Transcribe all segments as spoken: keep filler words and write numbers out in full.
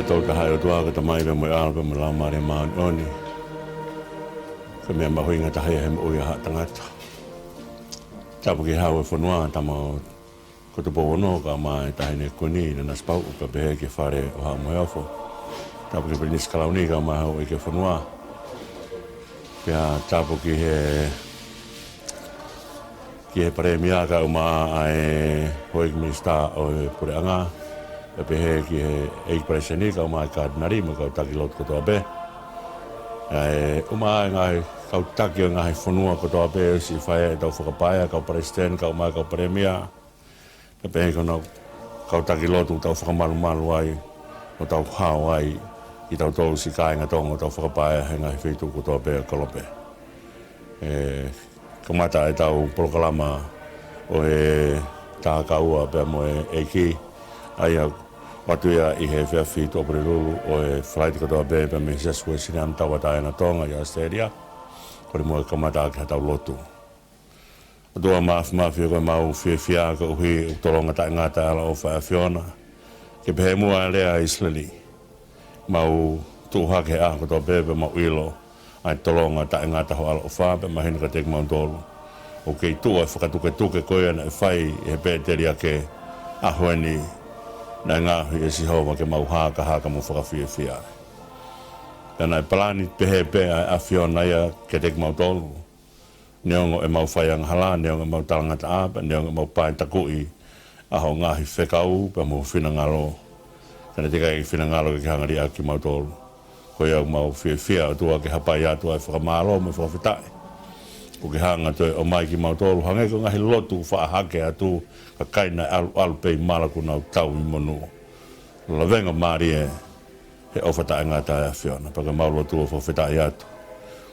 Tolu Tahaʻi ʻOtua, ko e Tamai pea mo e ʻAlo pea mo e Laumālie Māʻoniʻoni. Ko e meʻa mahuʻinga taha ia he moʻui ʻa haʻa tangata. Tapu ki he Hau ʻo e fonua, Tama ko Tupou Ono, kae ʻumaʻā e Taʻahine Kuini Nanasipauʻu, kae pehē ki he Fale ʻo Haʻa Moheofo. Tapu ki he Pilinisi Kalauni kae ʻumaʻā e Houʻeiki ʻo e fonua. Pea tapu ki he, ki he Palēmia kae ʻumaʻā e Houʻeiki Minisitā ʻo e Puleʻanga. Pea pehē ki he ʻEiki Palesiteni kae ʻumaʻā e Katinali mo e kau taki lotu kotoa pē. ʻUmaʻā e ngaahi kau taki ʻo e ngaahi fonua kotoa pē, siʻi fai ʻetau fakapaea, kau Palesiteni kae ʻumaʻā e kau Palēmia. Pea pehē ki he kau taki lotu ʻoku tau fakamalumalu ai, ʻoku tau hao ai, kitautolu siʻi kāinga Tonga ʻoku tau fakapaea he ngaahi feituʻu kotoa pē ʻo e kolope. ʻE kamata ʻetau polokalama ʻo e Tākaua pea mo e ʻEiki, ʻa ia ʻoku ʻoatu ia ʻi he efiafi Tuʻapulelulu ʻo e Falaite kotoa pē, pea mei he Siasi Uēsiliana Tauʻatāina ʻo Tonga ʻi ʻAositelēlia. Kole muʻa ke kamata ʻaki haʻatau lotu. ʻOtua Māfimafi, ko ʻemau fiefia koeʻuhi ʻoku tolonga taʻengata e ʻaloʻofa ʻa e ʻAfiona. Ke pehē muʻa e lea ʻa ʻIsileli, mau tuʻu hake he ʻaho kotoa pē pea mau ʻilo ʻa e tolonga taʻengata ho ʻaloʻofa pea mahino kiate kimautolu. ʻOku kei tuʻu ʻa e fakatuketuke ko ia naʻe fai ʻe he pēteliake, ʻaho eni naʻe ngaohi ʻe Sihova ke mau hā ka hā ka mau fakafiefia. Pea naʻe palani pehē pē ʻa e ʻAfiona ia kiate kimautolu. Neongo ʻemau faiangahala, neongo ʻemau talangataʻa, pea neongo ʻemau paetakuʻi ʻa hoʻo ngaahi fekau pea mo ho finangalo, ka naʻe teʻeki ai ke finangalo ke ke hanga ʻo liʻaki kimautolu. Ko ia ʻoku mau fiefia, ʻOtua, ke hapai atu ʻa e fakamālō mo e fakafetaʻi kuo ke hanga ʻo toe ʻomai kimautolu, hangē ko e ngaahi lotu faʻa hake atu, kakai naʻe ʻaluʻalu pē ʻi mala kuo nau tau ʻi monū. Lavenga mālie he ʻofa taʻengata ʻa e ʻAfiona. Pea ko ʻemau lotu ʻo fakafetaʻi atu,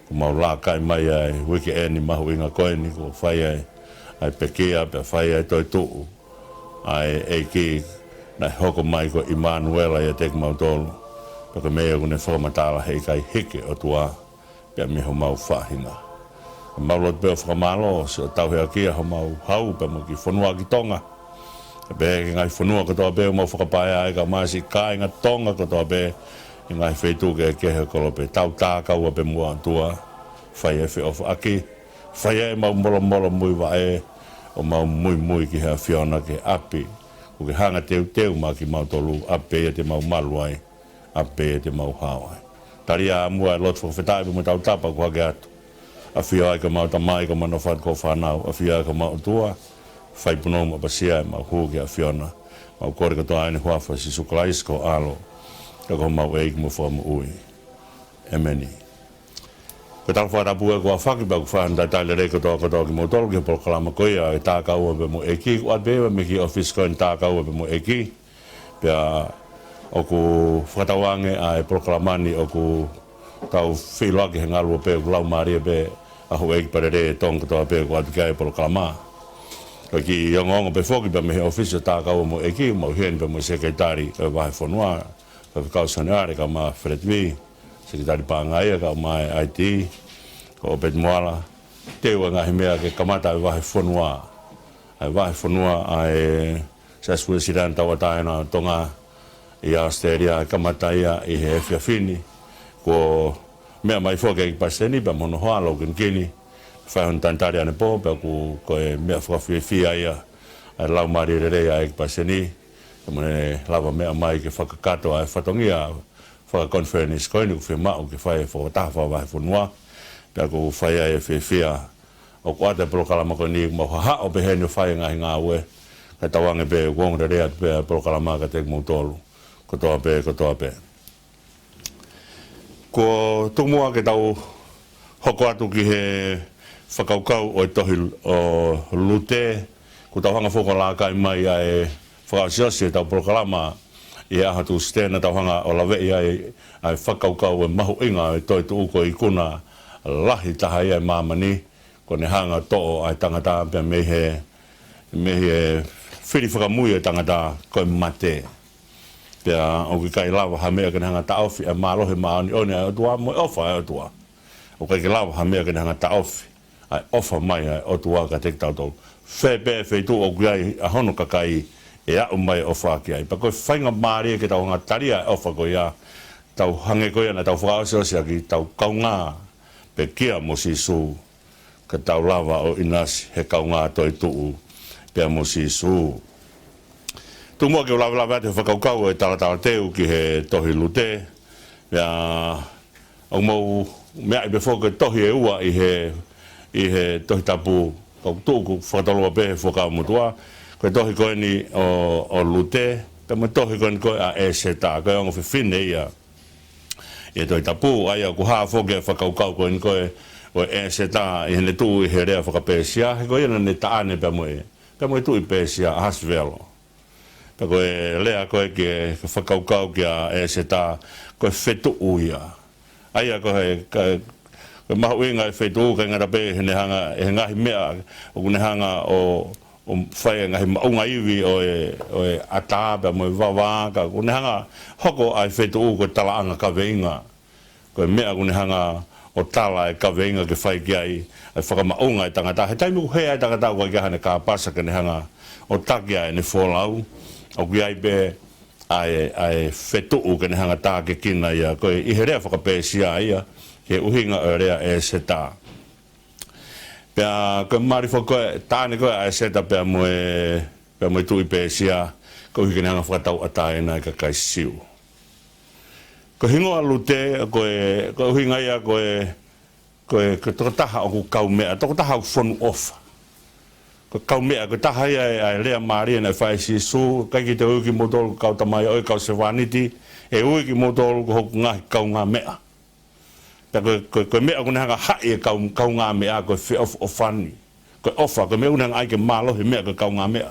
kuo mau laka mai ʻa e uike ʻeni mahuʻinga ko eni, kuo fai ai ʻa e pekia, pea fai ai e toetuʻu ʻa e ʻEiki naʻe hoko mai ko ʻImanuela ʻiate kimautolu. Pea ko e meʻa ia ʻoku ne fakamatala, heʻikai hiki ʻOtua pea mei homau faʻahinga. Mau lotu pē ʻo fakamālō, siʻo tauhi ʻaki ʻa homau hau pea mo e kiʻi fonua ki Tonga. Pea pehē ki he ngaahi fonua kotoa pē ʻoku mau fakapaea ai, kae ʻumaʻā siʻi kāinga Tonga kotoa pē ʻi he ngaahi feituʻu kehekehe ʻo e kolope. Tau tākaua pē muʻa, ʻOtua, fai e feʻofaʻaki, fai ʻemau molomolomuivaʻe, ʻo mau muimui ki he ʻAfiona, ki he ʻapi kuo ke hanga ʻo teuteu maʻa kimautolu, ʻapi ia te mau malu ai, ʻapi ia te mau hao ai. Talia muʻa e lotu fakafetaʻi pea mo e tautapa kuo hake atu. ʻAfio ai ko homau tamai, ko homau fatu, ko e fānau. ʻAfio ai ko homau ʻOtua. Fai punou mo ʻapasia ʻemau hū ki he ʻAfiona. Mau kole kotoa ʻeni ʻi he huafa ʻo Sīsū Kalaisi ko ho ʻAlo, ka ko homau ʻEiki mo Fakamoʻui. ʻĒmeni. Ko e tala fakatapu ē kuo ʻafaki, pea ʻoku fai hono talitali lelei kotoa kotoa kimoutolu ki he polokalama ko ia ʻo e Tākaua pea mo e ʻEiki, kuo ʻoatu pē ia mei he kiʻi ʻōfisi ko eni, Tākaua pea mo e ʻEiki. Pea ʻoku fakatauange ʻa e polokalama ni ʻoku tau feʻiloaki he ngaluope, ʻoku laumālie pē ʻa e houʻeiki palelei ʻo Tonga kotoa pē ʻoku ʻoatu ki ai e polokalama. Ko e kiʻi ongoongo pē foki pea mei he ʻōfisi ʻo e Tākaua mo e ʻEiki, mau ʻi heni pea mo e Sekelitali ʻo e Vahefonua, Faifekau Sione ʻAle kae ʻumaʻā Feleti Vī, Sekelitali Paʻanga ia, kae ʻumaʻā e ʻAiti, ko ʻOpeti Moala, teu e ngaahi meʻa ke kamata e Vahefonua. ʻA e Vahefonua ʻa e Siasi Uēsiliana Tauʻatāina ʻo Tonga ʻi ʻAositelēlia, kamata ia ʻi he efiafi ni. Kuo meʻa mai foki e ʻEiki Palesiteni pea mo hono hoa, Lou Kinikini, fai hono talitali ʻanepō, pea ʻoku, ko e meʻa fakafiefia ia ʻa e laumālie lelei ʻa e ʻEiki Palesiteni, pea mo ʻene lava meʻa mai ke fakakakato ʻa e fatongia fakakonifelenisi ko eni kuo fiemaʻu ke fai e fakataha fakavahefonua. Pea ʻoku fai ai e fiefia ʻoku ʻoatu e polokalama ko eni, mau hahaʻo pē heni ʻo fai e ngaahi ngāue, kae tauange pē ʻoku ongo lelei atu pē ʻa e polokalama kiate kimoutolu kotoa pē, kotoa pē. Kuo tuku muʻa ke tau hoko atu ki he fakakaukau ʻo e tohi ʻo Lute. Kuo tau hanga foki ʻo laka mai ʻa e fakaʻosiʻosi ʻetau polokalama ʻi he ʻaho Tūsite, naʻa tau hanga ʻo laveʻi ai ʻa e fakakaukau ʻo e mahuʻinga ʻo e toetuʻu, ko e ikuna lahi taha ia ʻa e māmani, kuo ne hanga ʻo toʻo ʻa e tangata pea mei he, mei he fili fakamui ʻo e tangata ko e mate. Pea ʻoku ʻikai lava ha meʻa ke ne hanga ʻo taʻofi ʻa e mālohi māʻoniʻoni ʻa e ʻOtua mo e ʻofa ʻa e ʻOtua. ʻOku ʻikai ke lava ha meʻa ke ne hanga ʻo taʻofi ʻa e ʻofa mai ʻa e ʻOtua kiate kitautolu. Fē pē feituʻu ʻoku ʻi ai ʻa hono kakai, ʻe aʻu mai e ʻofa ki ai. Pea ko e faingamālie ke tau hanga ʻo tali ʻa e ʻofa ko ia, tau hangē ko ia naʻa tau fakaʻosiʻosi ʻaki, tau kaungā pē kia mo Sīsū, ka tau lava ʻo ʻinasi he kaungā toetuʻu pea mo Sīsū. Tuku muʻa ke u lavelave atu he fakakaukau ʻo e talateu ki he tohi Lute, pea ʻoku mou meaʻi pē foki ko e tohi ʻe ua ʻi he, ʻi he Tohi Tapu, ka ʻoku tuʻu ʻoku fakatolua pē he Fuakava Motuʻa, ko e tohi ko eni ʻo, ʻo Lute, pea mo e tohi ko eni ko ē ʻa ʻEsetā, ko e ongo fefine ia ʻi he Tohi Tapu, ʻa ia ʻoku hā foki e fakakaukau ko eni ko ē ʻo ʻEsetā ʻi heʻene tuʻu ʻi he lea faka-Pēsia, he ko ia naʻa ne taʻane pea mo e, pea mo e tuʻi Pēsia, ʻAhasivelo. Pea ko e lea ko ē ke, ke fakakaukau kia ʻEsetā, ko e fetuʻu ia. ʻA ia ko e, ka, ko e mahuʻinga e fetuʻu, ʻikai ngata pē heʻene hanga, he ngaahi meʻa ʻoku ne hanga ʻo, ʻo fai e ngaahi maʻunga ivi ʻo e, ʻo e ʻatā pea mo e vavā, ka ʻoku ne hanga hoko ʻa e fetuʻu ko e talaʻanga kaveinga. Ko e meʻa ʻoku ne hanga ʻo tala e kaveinga ke fai ki ai, ʻa e fakamaʻunga e tangata. He taimi ʻoku hē ai e tangata ʻoku ʻikai ke ʻi ai haʻane kāpasa ke ne hanga ʻo taki ʻa ʻene folau, ʻoku ʻi ai pē ʻa e, ʻa e fetuʻu ke ne hanga ʻo tākiekina ia, ko e ʻi he lea faka-Pēsia ia, ki he ʻuhinga ʻo e lea ʻa ʻEsetā. Pea ko e mali foki ko ē, taʻane ko ē ʻa ʻEsetā pea mo e, pea mo e tuʻi Pēsia, koeʻuhi ke ne hanga ʻo fakatauʻatāina e kakai Siu. Ko e hingoa Lute, ko e, ko e ʻuhinga ia ko e, ko e, ko e tokotaha ʻoku kaumeʻa, tokotaha ʻoku fonu ʻofa. Ko e kaumeʻa, ko e taha ia e, ʻa e lea mālie naʻe fai ʻe Sīsū, ʻikai ke te ui kimoutolu ko e kau tamaioʻeiki, kau sevāniti, ʻe ui kimoutolu ko hoku ngaahi kaungāmeʻa. Pea ko e, ko e, ko e meʻa ʻoku ne hanga ʻo haʻi e kau, kaungāmeʻa, ko e feʻofoʻofani. Ko e ʻofa, ko e meʻa ʻoku ne hanga ʻo ʻai ke mālohi e meʻa ko e kaungāmeʻa.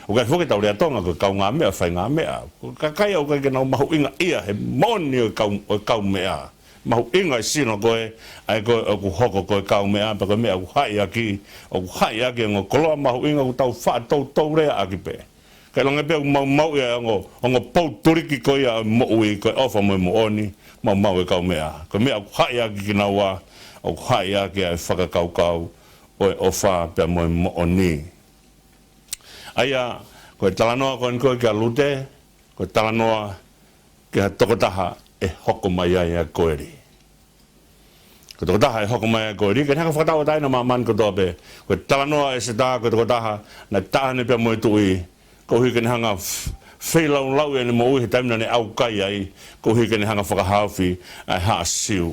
ʻOku ʻi ai foki ʻetau lea Tonga ko e kaungāmeʻa, faingāmeʻa. Ko e kakai ʻoku ʻikai ke nau mahuʻingaʻia he moʻoni ʻo e kau, ʻo e kaumeʻa. Mahuʻinga e sino ko ē, ʻa ē ko ē ʻoku hoko ko e kaumeʻa, pea ko e meʻa ʻoku haʻi ʻaki, ʻoku haʻi ʻaki e ongo koloa mahuʻinga ʻoku tau faʻa toutou lea ʻaki pē. Kae ʻiloange pē ʻoku maumauʻi ʻa e ongo, ongo pou tuliki ko ia ʻo e moʻui, ko e ʻofa mo e moʻoni, maumau e kaumeʻa. Ko e meʻa ʻoku haʻi ʻaki kinaua, ʻoku haʻi ʻaki ʻa e fakakaukau ʻo e ʻofa pea mo e moʻoni. ʻA ia, ko e talanoa ko eni ko ē kia Lute, ko e talanoa ki ha tokotaha ʻe hoko mai ai ʻa e koeli. Ko e tokotaha ʻe hoko mai ai ʻa e koeli, ke ne hanga ʻo fakatauʻatāina ʻa māmani kotoa pē. Ko e talanoa ʻa ʻEsetā, ko e tokotaha naʻe taʻane pea mo e tuʻi, koeʻuhi ke ne hanga ʻo f-, feilaulau ʻene moʻui he taimi naʻa ne ʻaukai ai, koeʻuhi ke ne hanga ʻo fakahaofi ʻa e haʻa Siu.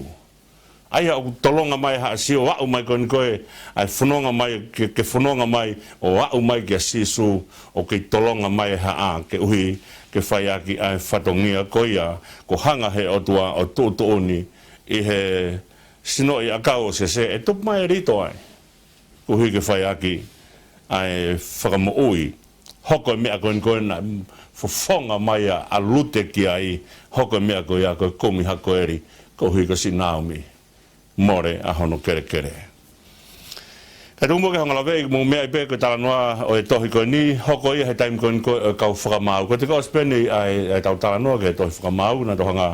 ʻA ia ʻoku tolonga mai e haʻa Siu, ʻo aʻu mai ko eni ko ē, ʻa e fononga mai, ke, ke fononga mai, ʻo aʻu mai kia Sīsū, ʻoku kei tolonga mai e haʻa, koeʻuhi ke fai ʻaki ʻa e fatongia ko ia, kuo hanga he ʻOtua ʻo tuʻutuʻuni ʻi he sinoʻi ʻakau ʻo Sese, ʻe tupu mai e lito ai. Koeʻuhi ke fai ʻaki ʻa e fakamoʻui. Hoko e meʻa ko eni ko ē naʻe fofonga mai ʻa, ʻa Lute ki ai, hoko e meʻa ko ia ko e kumi ha koeli, koeʻuhi ko siʻi Naomi, mole ʻa hono kelekele. Kae tuku muʻa ke u hanga ʻo laveʻi, mou meaʻi pē ko e talanoa ʻo e tohi ko eni, hoko ia he taimi ko eni ko ē ʻo e kau fakamaau. Ko e taʻu kuo ʻosi pē eni ʻa e, ʻa ʻetau talanoa ki he tohi Fakamaau, naʻa tau hanga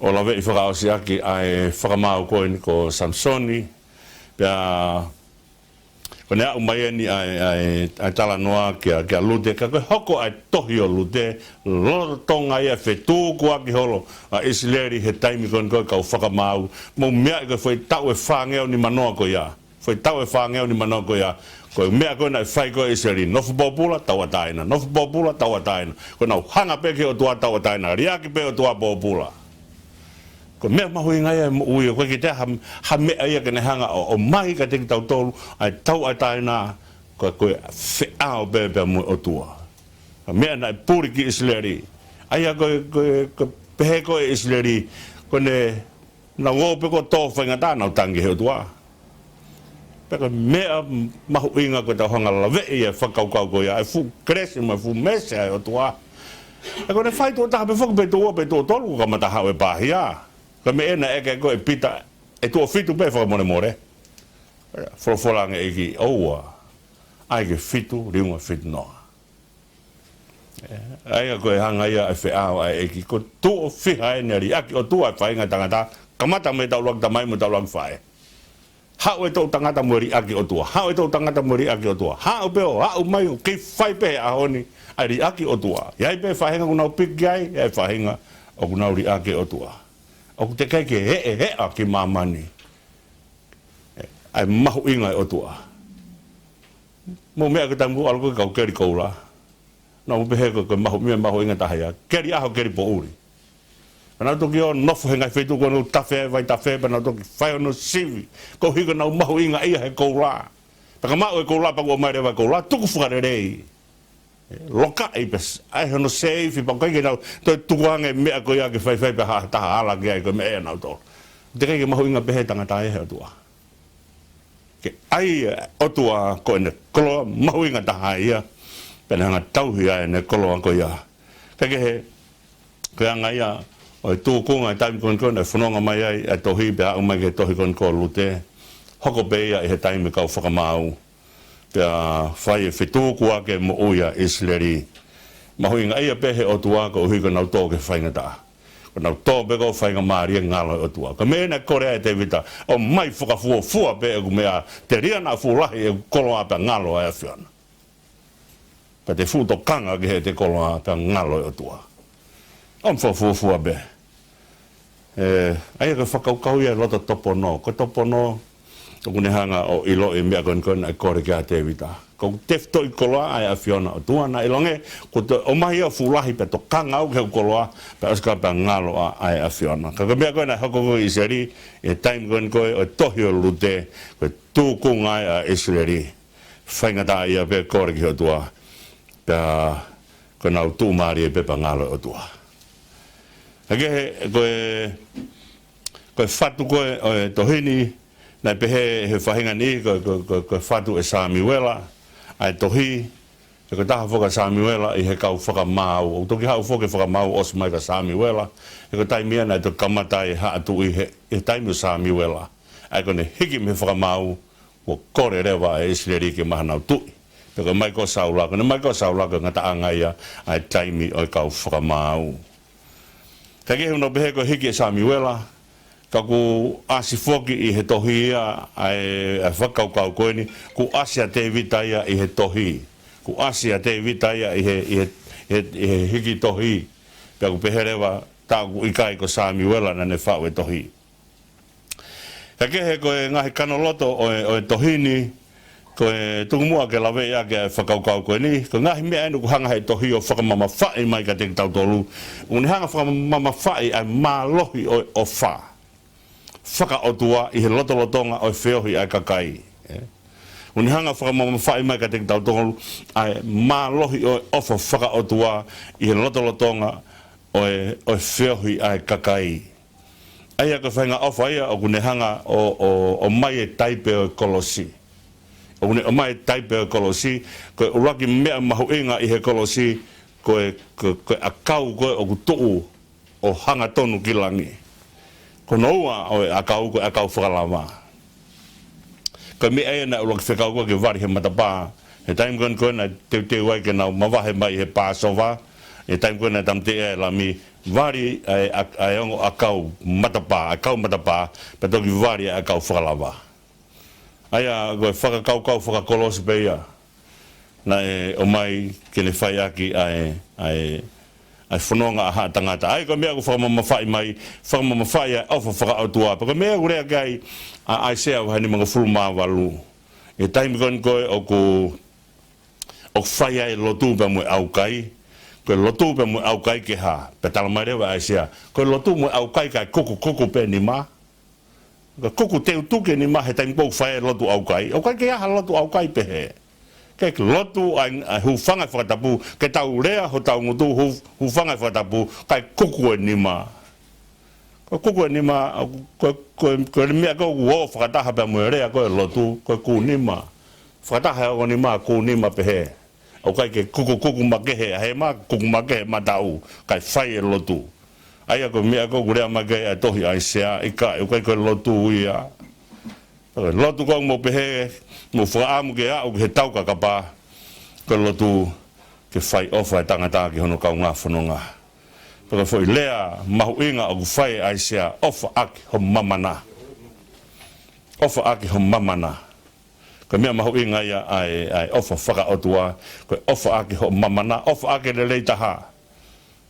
ʻo laveʻi fakaʻosi ʻaki ʻa e fakamaau ko eni ko Samisoni, pea ko ʻene aʻu mai eni ʻa e, ʻa e, ʻa e talanoa kia, kia Lute, ka ko e hoko ʻa e tohi ʻo Lute, lolotonga ia e fetukuaki holo ʻa ʻIsileli he taimi ko eni ko ē kau fakamaau, mou meaʻi ko e foʻi taʻu ʻe fāngeau nimanoa ko ia. Foʻi taʻu ʻe fāngeau nimanoa ko ia. Ko e meʻa ko ē naʻe fai ko ē ʻe ʻIsileli, nofo pōpula, tauʻatāina, nofo pōpula, tauʻatāina. Ko ʻenau hanga pē ki he ʻOtua tauʻatāina, liʻaki pē ʻOtua pōpula. Ko e meʻa mahuʻinga ia e moʻui, ʻoku ʻikai ke toe ha, ha meʻa ia ke ne hanga ʻo, ʻomai kiate kitautolu ʻa e tauʻatāina, ko e, ko e feʻao pē pea mo e ʻOtua. Ko e meʻa naʻe puli ki ʻIsileli. ʻA ia ko e, ko e, ko e pehē ko ē ʻe ʻIsileli, ko ʻenau ō pē ko ē ʻo tō faingataʻa, nau tangi he ʻOtua. Pea ko e meʻa mahuʻinga ko ʻetau hanga ʻo laveʻi e fakakaukau ko ia, e fuʻu kelesi mo e fuʻu meesi ʻa e ʻOtua. ʻE ko ʻene fai tuʻo taha pē foki pe tuʻo ua pe tuʻo tolu kuo kamata haʻu e pāhia. Ko e meʻa ena ʻeke ko ē ʻe Pita, ʻe tuʻo fitu pē fakamolemole. Folofola ange ʻEiki ʻoua, ʻai ke fitu, liunga fitu noa. ʻE, ʻa ia ko e hanga ia e feʻao ʻa e ʻEiki, ko e tuʻo fiha eni ʻa e liʻaki ʻOtua e faʻahinga tangata, kamata mei he taʻu ʻuluaki tamai mo e taʻu ʻuluaki faʻē. Haʻu e toʻu tangata mo e liʻaki ʻOtua. Haʻu e toʻu tangata mo e liʻaki ʻOtua. Haʻu pē ʻo aʻu mai ʻo kei fai pē he ʻaho ni ʻa e liʻaki ʻOtua. ʻI ai pē faʻahinga ʻoku nau piki ai, ʻi ai faʻahinga ʻoku nau liʻaki ʻOtua. ʻOku teʻeki ke heʻe heʻa ki māmani ʻa e mahuʻinga ʻo e ʻOtua. Mou meʻa ki he taimi ʻoku ʻalu ko ē ke kau keli koula. Nau pehē ko e, ko e mahu, meʻa mahuʻinga taha ia. Keli ʻaho, keli poʻuli. Pea nau toki ō nofo he ngaahi feituʻu ko ē ʻoku tafe ai e vaitafe, pea nau toki fai hono sivi. Koeʻuhi ko ʻenau mahuʻingaʻia he koula. Pea ka maʻu e koula, pea kuo ʻomai leva e koula, tuku fakalelei. Lokaʻi pē, ʻai hono seifi, pea ʻikai ke nau toe tuku ange meʻa ko ia ke faifai pea ha taha ala ki ai ko e meʻa ʻe nautolu. Teʻeki ke mahuʻinga pehē tangata ia he ʻOtua. Ke ʻai e ʻOtua ko ʻene koloa mahuʻinga taha ia, pea ne hanga tauhi ai ʻene koloa ko ia. Kae kehe, ko e anga ia ʻo e tūkunga e taimi ko eni ko ē naʻe fononga mai ai e tohi pea aʻu mai ki he tohi ko eni ko Lute, hoko pē ia ʻi he taimi kau fakamaau. Pea fai e fetukuaki e moʻui ʻa ʻIsileli. Mahuʻingaʻia pē he ʻOtua koeʻuhi ko ʻenau tō ki he faingataʻa. Ko ʻenau tō pē ko e faingamālie ngalo e ʻOtua. Ko e meʻa naʻe kole ai ʻe Tēvita, ʻomai fakafuofua pē ʻeku meʻa, telia naʻa fuʻu lahi ʻeku koloa pea ngalo ʻa e ʻAfiona. Pea te fuʻu tokanga ki heʻete koloa pea ngalo e ʻOtua. ʻOmi fakafuofua pē. ʻE, ʻa ia ko e fakakaukau ia e loto topono. Ko e topono, ʻoku ne hanga ʻo ʻiloʻi e meʻa ko eni ko ē naʻe kole ki ai ʻa Tēvita. Ko ʻeku tefitoʻi koloa ʻa e ʻAfiona ʻOtua naʻe ʻilonga, kuo toe ʻomai ia ʻo fuʻu lahi pea tokanga au ki heʻeku koloa, pea ʻosi ko ia pea ngalo ʻa, ʻa e ʻAfiona. Ka ko e meʻa ko ē naʻe hoko ko ē ʻi ʻIsileli, ʻi he taimi ko eni ko ē ʻo e tohi ʻo Lute, ko e tūkunga ai ʻa ʻIsileli. Faingataʻaʻia pē kole ki he ʻOtua, pea ko ʻenau tuʻumālie pē pea ngalo e ʻOtua. Kae kehe, ko e, ko e fatu ko ē ʻo e tohi ni, naʻe pehē he faʻahinga ni, ko, ko, ko, ko e fatu ʻe Samiuela ʻa e tohi, he ko e taha foki ʻa Samiuela ʻi he kau fakamaau. ʻOku toki haʻu foki e fakamaau ʻosi mai kia Samiuela, he ko e taimi ia naʻe toki kamata ai e haʻa tuʻi he, he taimi ʻo Samiuela. ʻA ia ko ʻene hiki mei he fakamaau, kuo kole leva ʻe ʻIsileli ke maʻu hanau tuʻi. Pea ko e ʻomai ko ē ʻo Saula, ko ʻene ʻomai ko ē ʻo Saula ko e ngataʻanga ia ʻa e taimi ʻo e kau fakamaau. Kae kehe ʻoku nau pehē ko e hiki ʻe Samiuela, ka kuo ʻasi foki ʻi he tohi ia ʻa e, ʻa e fakakaukau ko eni, kuo ʻasi ʻa Tēvita ia ʻi he tohi. Kuo ʻasi ʻa Tēvita ia ʻi he, ʻi he, ʻi he, ʻi he hiki tohi. Pea ʻoku pehē leva, tā ʻoku ʻikai ko Samiuela naʻa ne faʻu e tohi. Kae kehe ko e ngaahi kanoloto ʻo e, ʻo e tohi ni, ko e tuku muʻa ke laveʻi ʻaki e fakakaukau ko eni, ko e ngaahi meʻa eni ʻoku hanga ʻe he tohi ʻo fakamamafaʻi mai kiate kitautolu, ʻoku ne hanga ʻo fakamamafaʻi ʻa e mālohi ʻo e ʻofa fakaʻotua ʻi he lotolotonga ʻo e feohi ʻa e kakai. ʻE? ʻOku ne hanga ʻo fakamamafaʻi mai kiate kitautolu ʻa e mālohi ʻo e ʻofa fakaʻotua ʻi he lotolotonga ʻo e, ʻo e feohi ʻa e kakai. ʻA ia ko e faʻahinga ʻofa ia ʻoku ne hanga ʻo, ʻo, ʻomai e taipe ʻo e kolosi. ʻOku ne ʻomai e taipe ʻo e kolosi, ko e ʻuluaki meʻa mahuʻinga ʻi he kolosi, ko e, ko, ko e ʻakau ko ē ʻoku tuʻu ʻo hangatonu ki langi. Ko hono ua ʻo e ʻakau ko e ʻakau fakalava. Ko e meʻa ia naʻe ʻuluaki fekau ko ē ke vali he matapā. He taimi ko eni ko ē naʻe teuteu ai ke nau mavahe mai he Pāsova. He taimi ko ē naʻe tāmateʻi ai e lami, vali ʻa e, ʻa e, ʻa e ongo ʻakau matapā, ʻakau matapā, pea toki vali ʻa e ʻakau fakalava. ʻA ia ko e fakakaukau fakakolosi pē ia naʻe ʻomai ke ne fai ʻaki ʻa e, ʻa e, ʻa e fononga ʻa haʻa tangata. ʻA ia ko e meʻa ʻoku fakamamafaʻi mai, fakamamafaʻi ʻa e ʻofa fakaʻotua. Pea ko e meʻa ʻoku lea ki ai ʻa ʻAisea vahe nimangofulu mā valu. ʻI he taimi ko eni ko ē ʻoku, ʻoku fai ai e lotu pea mo e ʻaukai. Ko e lotu pea mo e ʻaukai ke hā? Pea tala mai leva ʻe ʻAisea, ko e lotu mo e ʻaukai kae kukukuku pē nima. Ka kuku teutuki e nima he taimi ʻoku fai ai e lotu ʻaukai. ʻOku ʻikai ke ʻi ai ha lotu ʻaukai pehē. Ke lotu ai, ʻa e hūfanga he fakatapu, ke tau lea hotau ngutu, hū-, hūfanga he fakatapu, kae kuku e nima. Ko e kuku e nima, ko, ko, ko e meʻa ko ē ʻoku ō fakataha pea mo e lea ko ē lotu, ko e kū nima. Fakataha e ongo nima, kū nima pehē. ʻOku ʻikai ke kukukuku makehe ʻa hema, kuku makehe mataʻu, kae fai e lotu. ʻA ia ko e meʻa ko ē ʻoku lea mai ki ai e tohi ʻAisea, ʻikai, ʻoku ʻikai ko e lotu ia. Ko e lotu ko ē ʻoku mou pehē, mou fakaʻamu ke aʻu ki he taukakapa, ko e lotu ke fai ʻofa e tangata ki hono kaungā fononga. Pea ko e foʻi lea mahuʻinga ʻoku fai ʻe ʻAisea, ʻofa ʻaki ho mamana. ʻofa ʻaki hoʻo mamana. Ko e meʻa mahuʻinga ia ʻa e, ʻa e ʻofa fakaʻotua, ko e ʻofa ʻaki hoʻo mamana, ʻofa ʻaki e lelei taha.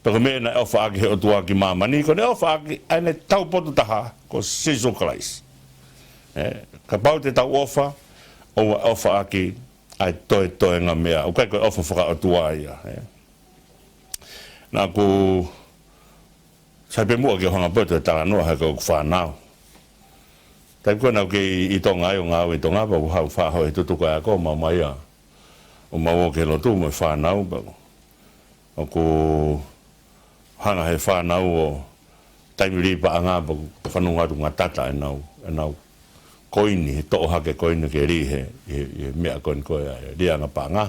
Pea ko e meʻa naʻe ʻofa ʻaki he ʻOtua ki māmani, ko ʻene ʻofa ʻaki ʻa ʻene taupotu taha, ko Sīsū Kalaisi. Ē, kapau te tau ʻofa, ʻoua ʻofa ʻaki ʻa e toetoenga meʻa. ʻOku ʻikai ko e ʻofa fakaʻotua ia, ē. Naʻa ku sai pē muʻa ke u hanga pē ʻo talanoa he ko ʻeku fānau. Taimi ko ē naʻa ku kei ʻi Tonga ai ʻo ngāue ʻi Tonga, pea u hau faʻa hoi he tutuku ʻa e ako, mau mai ia. ʻO mau ō ki he lotu mo e fānau, pea ʻoku hanga he fānau ʻo taimi lī paʻanga, pea ʻoku fanongo atu ngatata ʻenau, ʻenau koini, he toʻo hake koini ke lī he, he, he meʻa koini ko ē, ʻa e lī ʻa e paʻanga.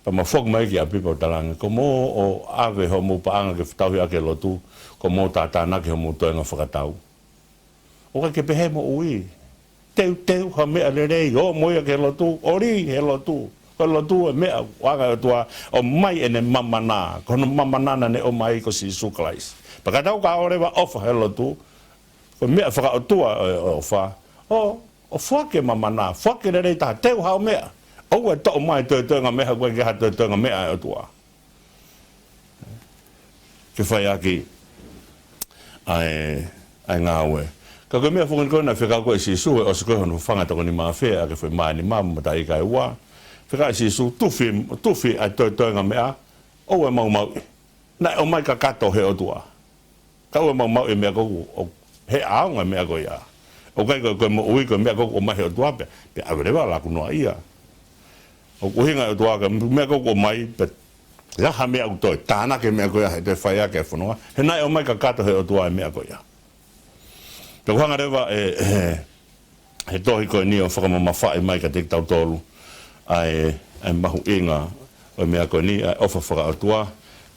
Pea mau foki mai ki ʻapi pea u talaange, ko hoʻomou ʻave hoʻomou paʻanga ke fetauhi ʻaki e lotu, ko hoʻomou tātānaki hoʻomou toenga fakatau. ʻOku ʻikai ke pehē moʻui. Teuteu ha meʻa lelei, ō mo ia ki he lotu, ʻo lī he lotu. Ko e lotu e meʻa ʻoku ʻoange ʻe he ʻOtua, ʻomai ʻene mamana, ko hono mamana naʻa ne ʻomai ko Sīsū Kalaisi. Pea kapau ka ō leva ʻo ʻofa he lotu, ko e meʻa fakaʻotua ʻo e, ʻo e ʻofa. ʻO, ʻo foaki e mamana, foaki e lelei taha, teu haʻo meʻa. ʻOua ʻe toʻo mai e toetoenga meʻa, ʻoku ʻikai ke ʻi ai ha toetoenga meʻa ʻa e ʻOtua ke fai ʻaki ʻa e, ʻa e ngāue. Ka ko e meʻa foki ko ē naʻe fekau ko ē ʻe Sīsū, ʻi he ʻosi ko ē hono fafanga e toko nima afe, ʻa e foʻi mā nima mo e mataʻi ika ʻe ua. Fekau ʻe Sīsū, tufi, tufi ʻa e toetoenga meʻa, ʻoua ʻe maumauʻi. Naʻe ʻomai kakato ʻe he ʻOtua. Ka ʻoua ʻe maumauʻi e meʻa ko ē ʻoku, ʻoku, he ʻaonga e meʻa ko ia. ʻOku ʻikai ko e, ko e moʻui ko e meʻa ko ē ʻoku ʻomai ʻe he ʻOtua pea, pea ʻave leva ʻo laku noaʻia. ʻOku ʻuhinga e ʻOtua ki he meʻa ko ē ʻoku ʻomai pea, ʻi ai ha meʻa ʻoku toe tānaki e meʻa ko ia he toe fai ʻaki e fononga. He naʻe ʻomai kakato ʻe he ʻOtua e meʻa ko ia. Pea ʻoku hanga leva ʻe, ʻe, he tohi ko eni ʻo fakamamafaʻi mai kiate kitautolu ʻa e, ʻa e mahuʻinga ʻo e meʻa ko eni, ʻa e ʻofa fakaʻotua,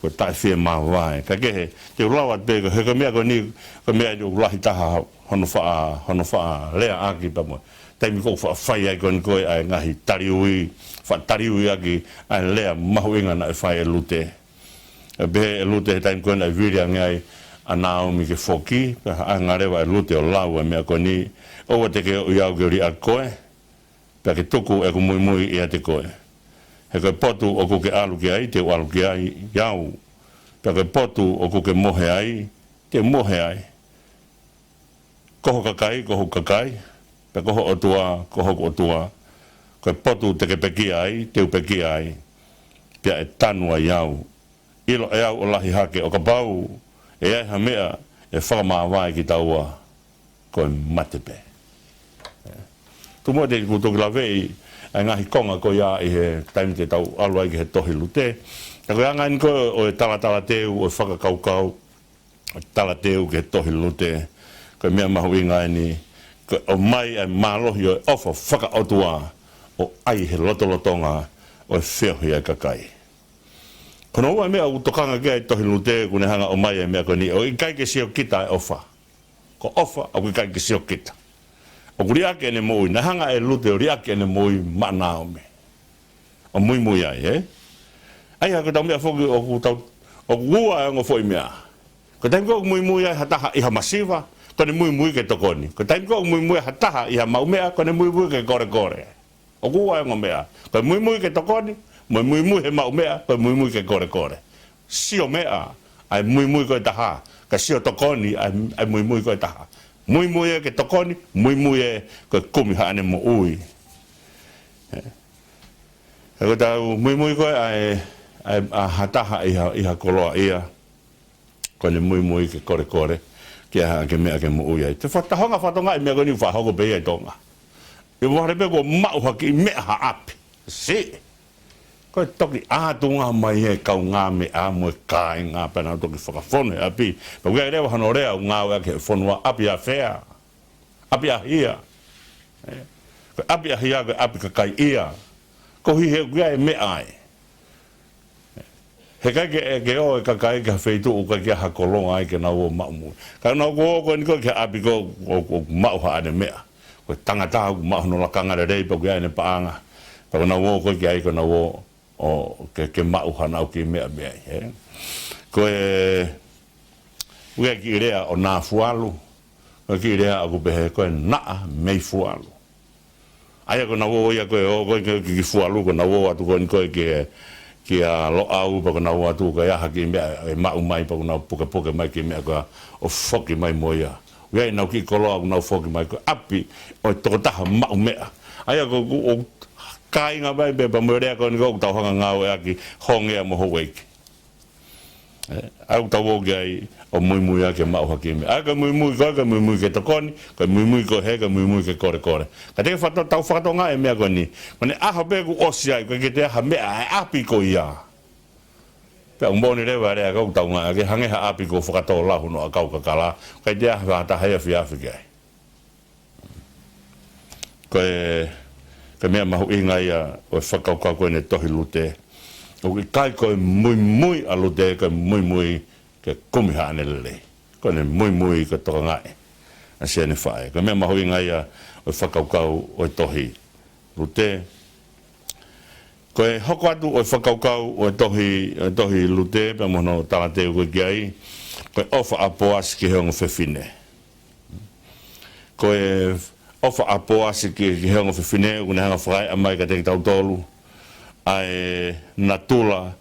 ko e taʻefiemāvae. Ka kehe, te u lau atu pē, he ko e meʻa ko eni, ko e meʻa eni ʻoku lahi taha hono faʻa, hono faʻa leaʻaki pea mo e taimi ko ē ʻoku faʻa fai ai ko eni ko ē ʻa e ngaahi taliui, faʻa taliui ʻaki ʻa e lea mahuʻinga naʻe fai ʻe Lute. ʻE pehē ʻe Lute he taimi ko ē naʻe vili ange ai ʻa Nāomi ke foki, pea hanga leva ʻe Lute ʻo lau e meʻa ko eni, ʻoua te ke ʻoʻi au ke u liʻaki koe, pea ke tuku ʻeku muimui ʻiate koe. He ko e potu ʻoku ke ʻalu ki ai, te u ʻalu ki ai au. Pea ko e potu ʻoku ke mohe ai, te u mohe ai. Ko ho kakai, ko hoku kakai, pea ko ho ʻOtua, ko hoku ʻOtua. Ko e potu te ke pekia ai, te u pekia ai. Pea ʻe tanu ai au. ʻIlo ʻe au ʻo lahi hake, ʻo kapau ʻe ʻi ai ha meʻa ʻe fakamāvae kitaua, ko e mate pē. Tuku muʻa te u toki laveʻi ʻa e ngaahi konga ko ia ʻi he taimi te tau ʻalu ai ki he tohi Lute. Ka ko e anga eni ko ē ʻo e talatala teu, ʻo e fakakaukau talateu ki he tohi Lute, ko e meʻa mahuʻinga eni, ko e ʻomai ʻa e mālohi ʻo e ʻofa fakaʻotua ʻo ʻai he lotolotonga ʻo e feohi ʻa e kakai. Ko hono ua e meʻa ʻoku tokanga ki ai e tohi Lute, ʻoku ne hanga ʻo ʻomai e meʻa ko eni, ʻoku ʻikai ke siokita e ʻofa. Ko e ʻofa, ʻoku ʻikai ke siokita. ʻOku liʻaki ʻene moʻui, naʻe hanga ʻe Lute ʻo liʻaki ʻene moʻui maʻa Nāomi. ʻO muimui ai, ē? ʻA ia ko ʻetau meʻa foki ʻoku tau, ʻoku ua e ongo foʻi meʻa. Ko e taimi ko ē ʻoku muimui ai ha taha ʻi ha masiva, ko ʻene muimui ke tokoni. Ko e taimi ko ē ʻoku muimui ai ha taha ʻi ha maʻumeʻa, ko ʻene muimui ke kolekole. ʻOku ua e ongo meʻa. Ko e muimui ke tokoni, mo e muimui he maʻumeʻa, ko e muimui ke kolekole. Sio meʻa, ʻa e muimui ko ē ʻe taha. Kae sio tokoni, ʻa e, ʻa e muimui ko ē ʻe taha. Muimui ē ke tokoni, muimui ē ko e kumi haʻane moʻui. Ē. He ko ʻetau muimui ko ē ʻa e, ʻa e, ʻa ha taha ʻi ha, ʻi ha koloaʻia, ko ʻene muimui ke kolekole, ke ʻai haʻane meʻa ke moʻui ai. Te u fakatahonga fatongia e meʻa ko eni ʻoku faʻa hoko pē ia ʻi Tonga. ʻE vale pē kuo maʻu ha kiʻi meʻa ha ʻapi. Siʻi. Ko e toki ʻā tuʻunga mai e kaungāmeʻa mo e kāinga pea nau toki fakafonu he ʻapi. Pea ʻoku ʻi ai leva hano lea ʻoku ngāueʻaki he fonua, ʻapi ʻafea. ʻApi ʻahia. Ē, ko e ʻapi ʻahia, ko e ʻapi kakaiʻia. Koeʻuhi he ʻoku ʻi ai e meʻa ai. He ʻikai ke, ke ō e kakai ki ha feituʻu ʻoku ʻikai ke ʻi ai ha kolonga ai ke nau ō maʻu moʻui. Ka nau ō ko eni ko ē ki ha ʻapi ko ē ʻoku, ʻoku maʻu haʻane meʻa. Ko e tangata ʻoku maʻu hono lakanga lelei pea ʻoku ʻi ai ʻene paʻanga. Pea ko ʻenau ō ko ē ki ai ko ʻenau ō ʻo ke, ke maʻu haʻanau kiʻi meʻa mei ai, ē. Ko e, ʻoku ʻi ai e kiʻi lea ʻo Nafualu, Ko e kiʻi lea ʻoku pehē ko e naʻa mei fualu. ʻA ia ko ʻenau ō ia ko ē ʻo ko ē ki, ki, ki fualu, ko ʻenau ō atu ko eni ko ē ki, kia Loʻau, pea ko ʻenau ō atu ko e hā ha kiʻi meʻa ʻe maʻu mai, pea ko ʻenau pukepuke mai kiʻi meʻa ko ia ʻo foki mai mo ia. ʻOku ʻi ai ʻenau kiʻi koloa ʻoku nau foki mai, ko e ʻapi ʻo e tokotaha maʻu meʻa. ʻA ia ko, ko, ʻoku kāinga mai pē pea mo e lea ko eni ko ē ʻoku tau hanga ngāueʻaki, hongea mo houʻeiki. ʻE, ʻa ia ʻoku tau ō ki ai ʻo muimui ʻaki e maʻu ha kiʻi meʻa. ʻA ia ko e muimui ko ē, ko e muimui ke tokoni, ko e muimui ko ē, ko e muimui ke kolekole. Ka te ke fakato-, tau fakatokangaʻi e meʻa ko eni. Ko ʻene ʻaho pē kuo ʻosi ai, ʻoku ʻikai ke toe ʻi ai ha meʻa ʻi he ʻapi ko ia. Pea ʻoku moʻoni leva e lea ko ē ʻoku tau ngāueʻaki, hangē ha ʻapi kuo fakatō lau hono ʻakau kakala, ʻikai toe ʻi ai ha taha ʻe efiafi ki ai. Ko e, ko e meʻa mahuʻinga ia ʻo e fakakaukau ko eni e tohi Lute. ʻOku ʻikai ko e muimui ʻa Lute, ko e muimui ke kumi haʻane lelei. Ko ʻene muimui ko e tokangaʻi ʻa siʻene faʻē. Ko e meʻa mahuʻinga ia ʻo e fakakaukau ʻo e tohi Lute. Ko e hoko atu ʻo e fakakaukau ʻo e tohi, ʻo e tohi Lute, pea mo hono talateu ko ē ki ai, ko e ʻofa ʻa Poasi ki he ongo fefine. Ko e ʻofa ʻa Poasi ki, ki he ongo fefine, ʻoku ne hanga fakaeʻa mai kiate kitautolu ʻa e natula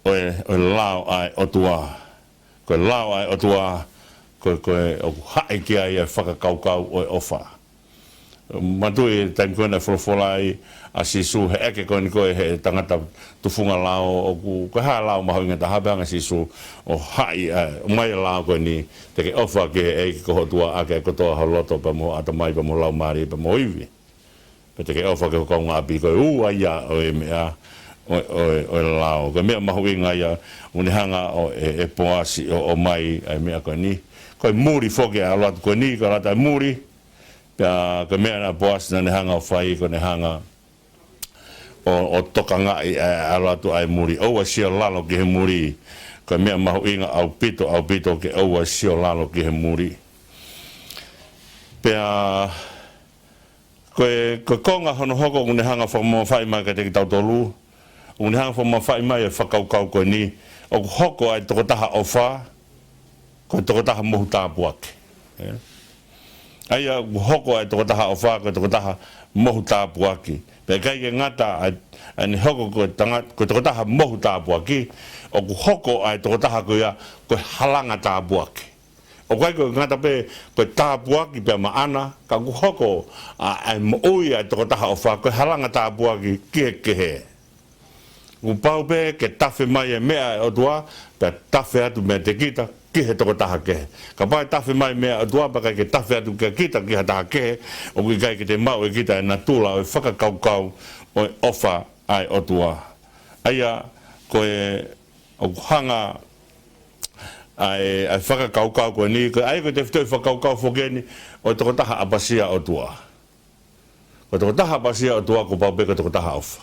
ʻo e, ʻo e lao ʻa e ʻOtua. Ko e lao ʻa e ʻOtua, ko e, ko e ʻoku haʻi ki ai e fakakaukau ʻo e ʻofa. Manatuʻi e taimi ko ē naʻe folofola ai ʻa Sīsū, he ʻeke ko eni ko ē he tangata tufunga lao, ʻoku, ko e hā e lao mahuʻinga taha? Pea hanga ʻe Sīsū ʻo haʻi, ʻa, ʻomai e lao ko eni, te ke ʻofa ki he ʻEiki ko ho ʻOtua ʻaki e kotoa ho loto pea mo ho ʻatamai pea mo ho laumālie pea mo ho ivi. Pea te ke ʻofa ki ho kaungāʻapi. Ko e ua ia ʻo e meʻa, ʻo, ʻo, ʻo e lao. Ko e meʻa mahuʻinga ia, ʻoku ne hanga ʻo e, e Poasi ʻo, ʻomai ʻa e meʻa ko eni. Ko e muli foki ʻa e ʻalu atu ko eni, ko e ʻalu atu ʻa e muli. Pea ko e meʻa naʻe Poasi naʻa ne hanga ʻo fai, ko ʻene hanga ʻo, ʻo tokangaʻi ʻa e ʻalu atu ʻa e muli. ʻOua ʻe sio lalo ki he muli. Ko e meʻa mahuʻinga ʻaupito, ʻaupito ke ʻoua ʻe sio lalo ki he muli. Pea ko e, ko e konga hono hoko ʻoku ne hanga fakamamafaʻi mai kiate kitautolu, ʻoku ne hanga fakamamafaʻi mai e fakakaukau ko eni, ʻoku hoko ʻa e tokotaha ʻofa ko e tokotaha mohu tāpuaki. ʻE? ʻA ia ʻoku hoko ʻa e tokotaha ʻofa ko e tokotaha mohu tāpuaki. Pea ʻikai ke ngata ʻa e, ʻa ʻene hoko ko e tanga-, ko e tokotaha mohu tāpuaki, ʻoku hoko ʻa e tokotaha ko ia ko e halanga tāpuaki. ʻOku ʻikai ko e ngata pē ko e tāpuaki pea maʻana, ka ʻoku hoko ʻa, ʻa e moʻui ʻa e tokotaha ʻofa ko e halanga tāpuaki ki he kehe. ʻOku pau pē ke tafe mai e meʻa ʻa e ʻOtua, pea tafe atu meiate kita ki he tokotaha kehe. Kapau ʻe tafe mai meʻa ʻa e ʻOtua pea ʻikai ke tafe atu kia kita ki ha taha kehe, ʻoku ʻikai ke te maʻu ʻe kita e natula ʻo e fakakaukau ʻo e ʻofa ʻa e ʻOtua. ʻA ia ko e ʻoku hanga ʻa e, ʻa e fakakaukau ko eni, ko e ʻai ko e tefitoʻi fakakaukau foki eni ʻo e tokotaha ʻapasia ʻOtua. Ko e tokotaha ʻapasia ʻOtua kuo pau pē ko e tokotaha ʻofa.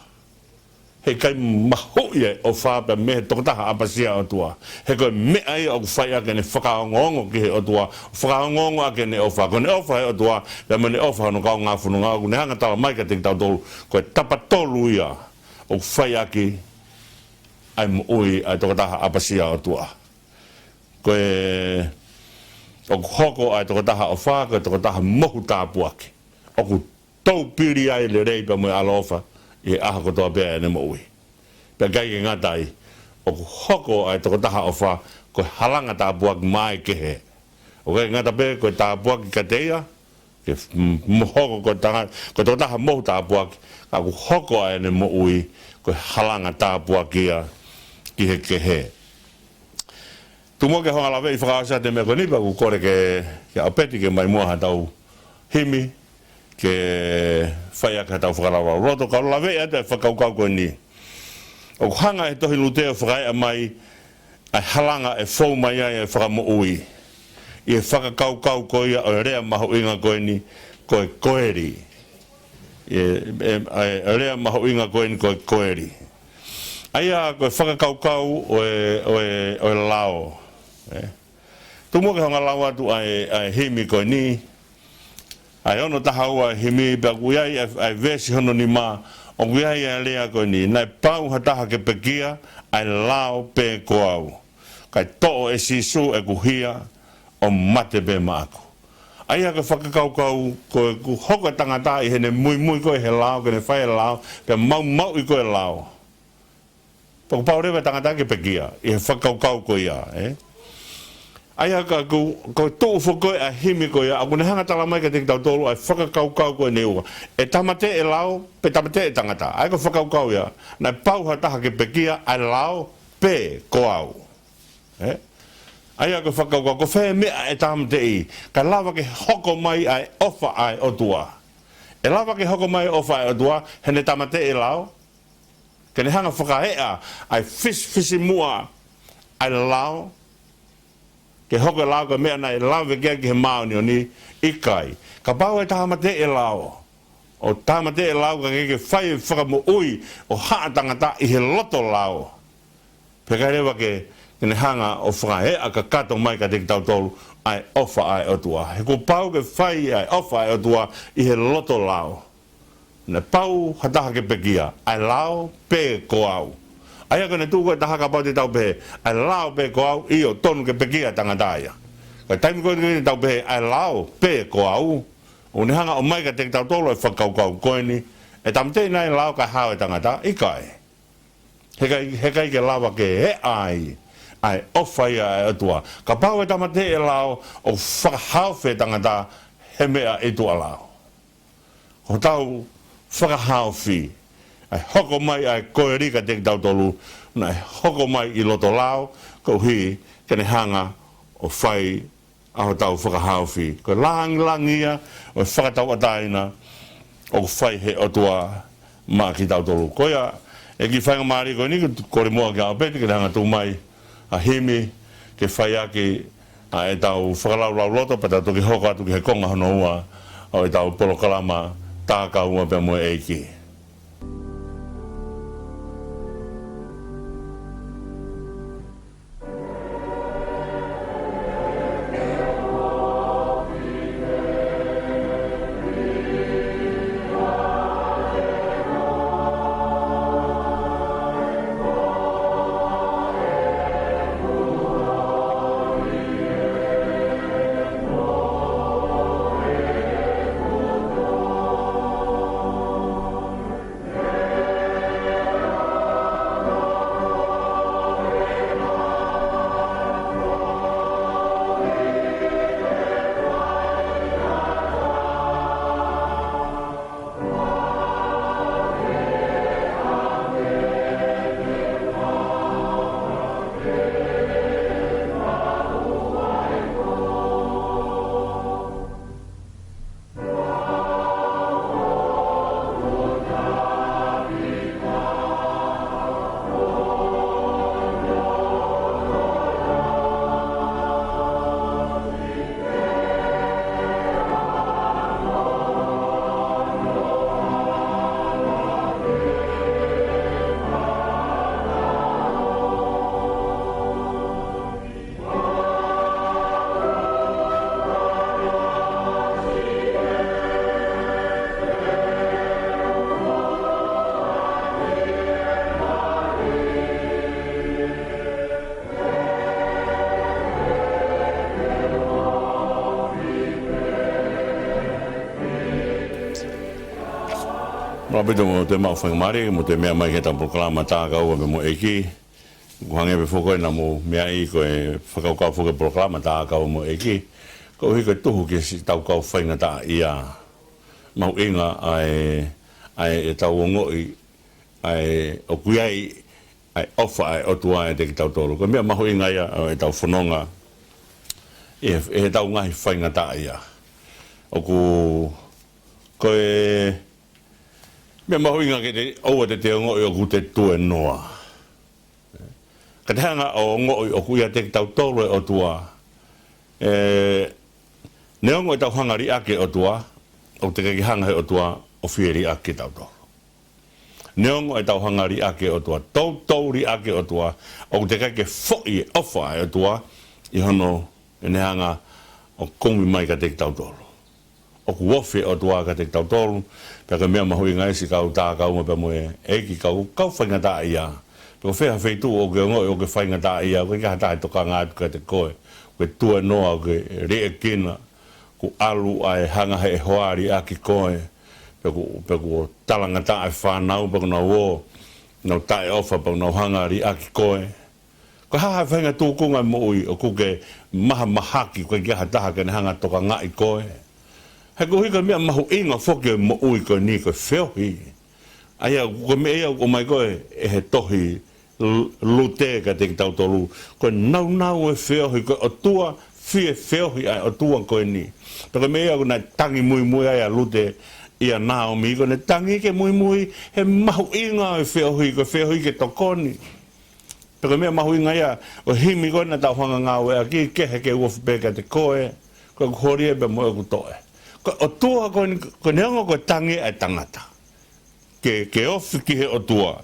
Heʻikai mahuʻi e ʻofa pea mei he tokotaha ʻapasia ʻOtua. He ko e meʻa ia ʻoku fai ʻaki ʻene fakaongoongo ki he ʻOtua, fakaongoongo ʻaki ʻene ʻofa. Ko ʻene ʻofa he ʻOtua, pea mo ʻene ʻofa hono kaungā fononga, ʻoku ne hanga talamai kiate kitautolu, ko e tapa tolu ia ʻoku fai ʻaki ʻa e moʻui ʻa e tokotaha ʻapasia ʻOtua. Ko e, ʻoku hoko ʻa e tokotaha ʻofa ko e tokotaha mohu tāpuaki. ʻOku toupili ai e lelei pea mo e ʻaloʻofa ʻi he ʻaho kotoa pē ʻene moʻui. Pea ʻikai ke ngata ai, ʻoku hoko ʻa e tokotaha ʻofa ko e halanga tāpuaki maʻa e kehe. ʻOku ʻikai ngata pē ko e tāpuaki kiate ia, ke f-, m-, mo hoko ko e tanga-, ko e tokotaha mohu tāpuaki, ka ʻoku hoko ʻa ʻene moʻui ko e halanga tāpuaki ia ki he kehe. Tuku muʻa ke u hanga ʻo laveʻi fakaʻosi atu e meʻa ko eni pea ʻoku kole ke, ke ʻaupeti ke ʻomai muʻa haʻatau himi, ke fai ʻaki haʻatau fakalaulauloto, ka u laveʻi atu e fakakaukau ko eni. ʻOku hanga ʻe he tohi Lute ʻo fakaeʻa mai ʻa e halanga ʻe fou mai ai e fakamoʻui. ʻI he fakakaukau ko ia ʻo e lea mahuʻinga ko eni ko e koeli. ʻI he, e, e, e lea mahuʻinga ko eni ko e koeli. ʻA ia ko e fakakaukau ʻo e, ʻo e, ʻo e lao. ʻE. Tuku muʻa ke u hanga ʻo lau atu ʻa e, ʻa e himi ko eni. ʻA e ono taha ua himi, pea ʻoku ʻi ai ʻa e, ʻa e veesi hono nima, ʻoku ʻi ai ʻa e lea ko eni: Naʻe pau ha taha ke pekia, ʻa e lao pē ko au. Kae toʻo ʻe Sīsū ʻeku hia, ʻo mate pē maʻaku. ʻA ia ko e fakakaukau, ko e ʻoku hoko e tangata ʻi heʻene muimui ko ē he lao, ke ne fai e lao, pea maumauʻi ko ē e lao. Pea kuo pau leva e tangata ke pekia ʻi he fakakaukau ko ia, ē? ʻA ia ka ko, ko e tuʻu foki ko ē ʻa e himi ko ia, ʻoku ne hanga ʻo tala mai kiate kitautolu ʻa e fakakaukau ko eni ʻe ua. ʻE tāmateʻi e lao, pe tāmateʻi e tangata. ʻA ia ko e fakakaukau ia. Naʻe pau ha taha ke pekia ʻa e lao, pe ko au. Ē? ʻA ia ko e fakakaukau, ko fē meʻa ʻe tāmateʻi, kae lava ke hoko mai ʻa e ʻofa ʻa e ʻOtua. ʻE lava ke hoko mai e ʻofa ʻa e ʻOtua, heʻene tāmateʻi e lao, ke ne hanga ʻo fakaeʻa ʻa e fisifisimuʻa ʻa e lao, ke hoko e lao ko e meʻa naʻe lave ki ai ki he māʻoniʻoni, ʻikai. Kapau ʻe tāmateʻi e lao, ʻo tāmateʻi e lao kae ʻikai ke fai e fakamoʻui ʻo haʻa tangata ʻi he loto lao, pea ʻikai leva ke, ke ne hanga ʻo fakaeʻa kakato mai kiate kitautolu ʻa e ʻofa ʻa e ʻOtua. He kuo pau ke fai ʻa e ʻofa ʻa e ʻOtua ʻi he loto lao. Naʻe pau ha taha ke pekia, ʻa e lao pe ko au. ʻA ia ko ʻene tuʻu ko ē e taha, kapau te tau pehē, ʻa e lao pe ko au, ʻio, tonu ke pekia e tangata ia. Ka ko e taimi ko ē te tau pehē, ʻa e lao pe ko au, ʻoku ne hanga ʻo ʻomai kiate kitautolu e fakakaukau ko eni, ʻe tāmateʻi nai e lao kae hao e tangata, ʻikai. He ʻikai, he ʻikai ke lava ke eʻa ai ʻa e ʻofa ia ʻa e ʻOtua. Kapau ʻe tāmateʻi e lao, ʻoku fakahaofi e tangata he meʻa ʻi tuʻa lao. Ko hotau fakahaofi, ʻa e hoko mai ʻa e koeli kiate kitautolu, naʻe hoko mai ʻi loto lao, koeʻuhi ke ne hanga ʻo fai ʻa hotau fakahaofi. Ko e langilangi ia ʻo e fakatauʻatāina ʻoku fai ʻe he ʻOtua maʻa kitautolu. Ko ia, ʻe ki faingamālie ko eni, ko e kole muʻa kia ʻApeti ke ne hanga ʻo tuku mai ha himi ke fai ʻaki ʻa ʻetau fakalaulauloto, pea tau toki hoko atu ki he konga hono ua ʻo ʻetau polokalama Tā Kaua Pea mo e ʻEiki. Mālō ʻaupito hoʻomou faingamālie, hoʻomou meʻa mai ki heʻetau polokalama Tā Kaua Pea mo e ʻEiki. ʻOku hangē pē foki ko ē naʻa mou meaʻi ko e fakakaukau foki e polokalama Tā Kaua mo e ʻEiki, koeʻuhi ko e tuhu ki he siʻetau kau faingataʻaʻia. Mahuʻinga ʻa e, ʻa e, ʻetau ongoʻi ʻa e, ʻoku ʻi ai ʻa e ʻofa ʻa e ʻOtua ʻiate kitautolu. Ko e meʻa mahuʻinga ia ʻo ʻetau fononga ʻi he, ʻi heʻetau ngaahi faingataʻaʻia. ʻOku, ko e meʻa mahuʻinga ke te, ʻoua te te ongoʻi ʻoku te tuēnoa. Ka te hanga ʻo ongoʻi ʻoku ʻiate kitautolu e ʻOtua, ē, neongo ʻetau hanga liʻaki e ʻOtua, ʻoku teʻeki ke hanga he ʻOtua ʻo fie liʻaki kitautolu. Neongo ʻetau hanga liʻaki e ʻOtua, toutou liʻaki e ʻOtua, ʻoku teʻeki ke foʻi e ʻofa ʻa e ʻOtua ʻi hono, ʻene hanga ʻo kumi mai kiate kitautolu. ʻOku ofi e ʻOtua kiate kitautolu, pea ko e meʻa mahuʻinga ia siʻi kau Tā Kaua Pea mo e ʻEiki, kau, kau faingataʻaʻia. Pe ko fē ha feituʻu ʻoku ke ongoʻi ʻoku ke faingataʻaʻia, ʻoku ʻikai ke ʻi ai ha taha ʻe tokanga atu kiate koe, ʻoku ke tuēnoa, ʻoku ke liʻekina, ʻoku ʻalu ʻa e hanga he ʻe hoali ʻaki koe, pe ʻoku, pe ʻoku talangataʻa e fānau, pe ʻoku nau ō, nau taʻeʻofa, pe ʻoku nau hanga liʻaki koe. Ko e hā ha faʻahinga tūkunga e moʻui ʻoku ke mahamahaki, ʻoku ʻikai ke ʻi ai ha taha ke ne hanga tokangaʻi koe? He koeʻuhi ko e meʻa mahuʻinga foki ʻo e moʻui ko eni ko e feohi. ʻA ia, ko e meʻa ia ʻoku ʻomai ko ē ʻe he tohi L-, Lute kiate kitautolu. Ko e nāunau e feohi, ko e ʻOtua fie feohi ʻa e ʻOtua ko eni. Pea ko e meʻa ia ʻoku ne tangi muimui ai ʻa Lute ʻia Naomi, ʻoku ne tangi ke muimui he mahuʻinga e feohi, ko e feohi ke tokoni. Pea ko e meʻa mahuʻinga ia ʻo e himi ko ē naʻa tau hanga ngāueʻaki, kehe ke u ofi pē kiate koe, ko ʻeku holi ē pea mo ʻeku toʻe. Ko e ʻOtua ko eni, ko e neongo ko e tangi ʻa e tangata ke, ke ofi ki he ʻOtua.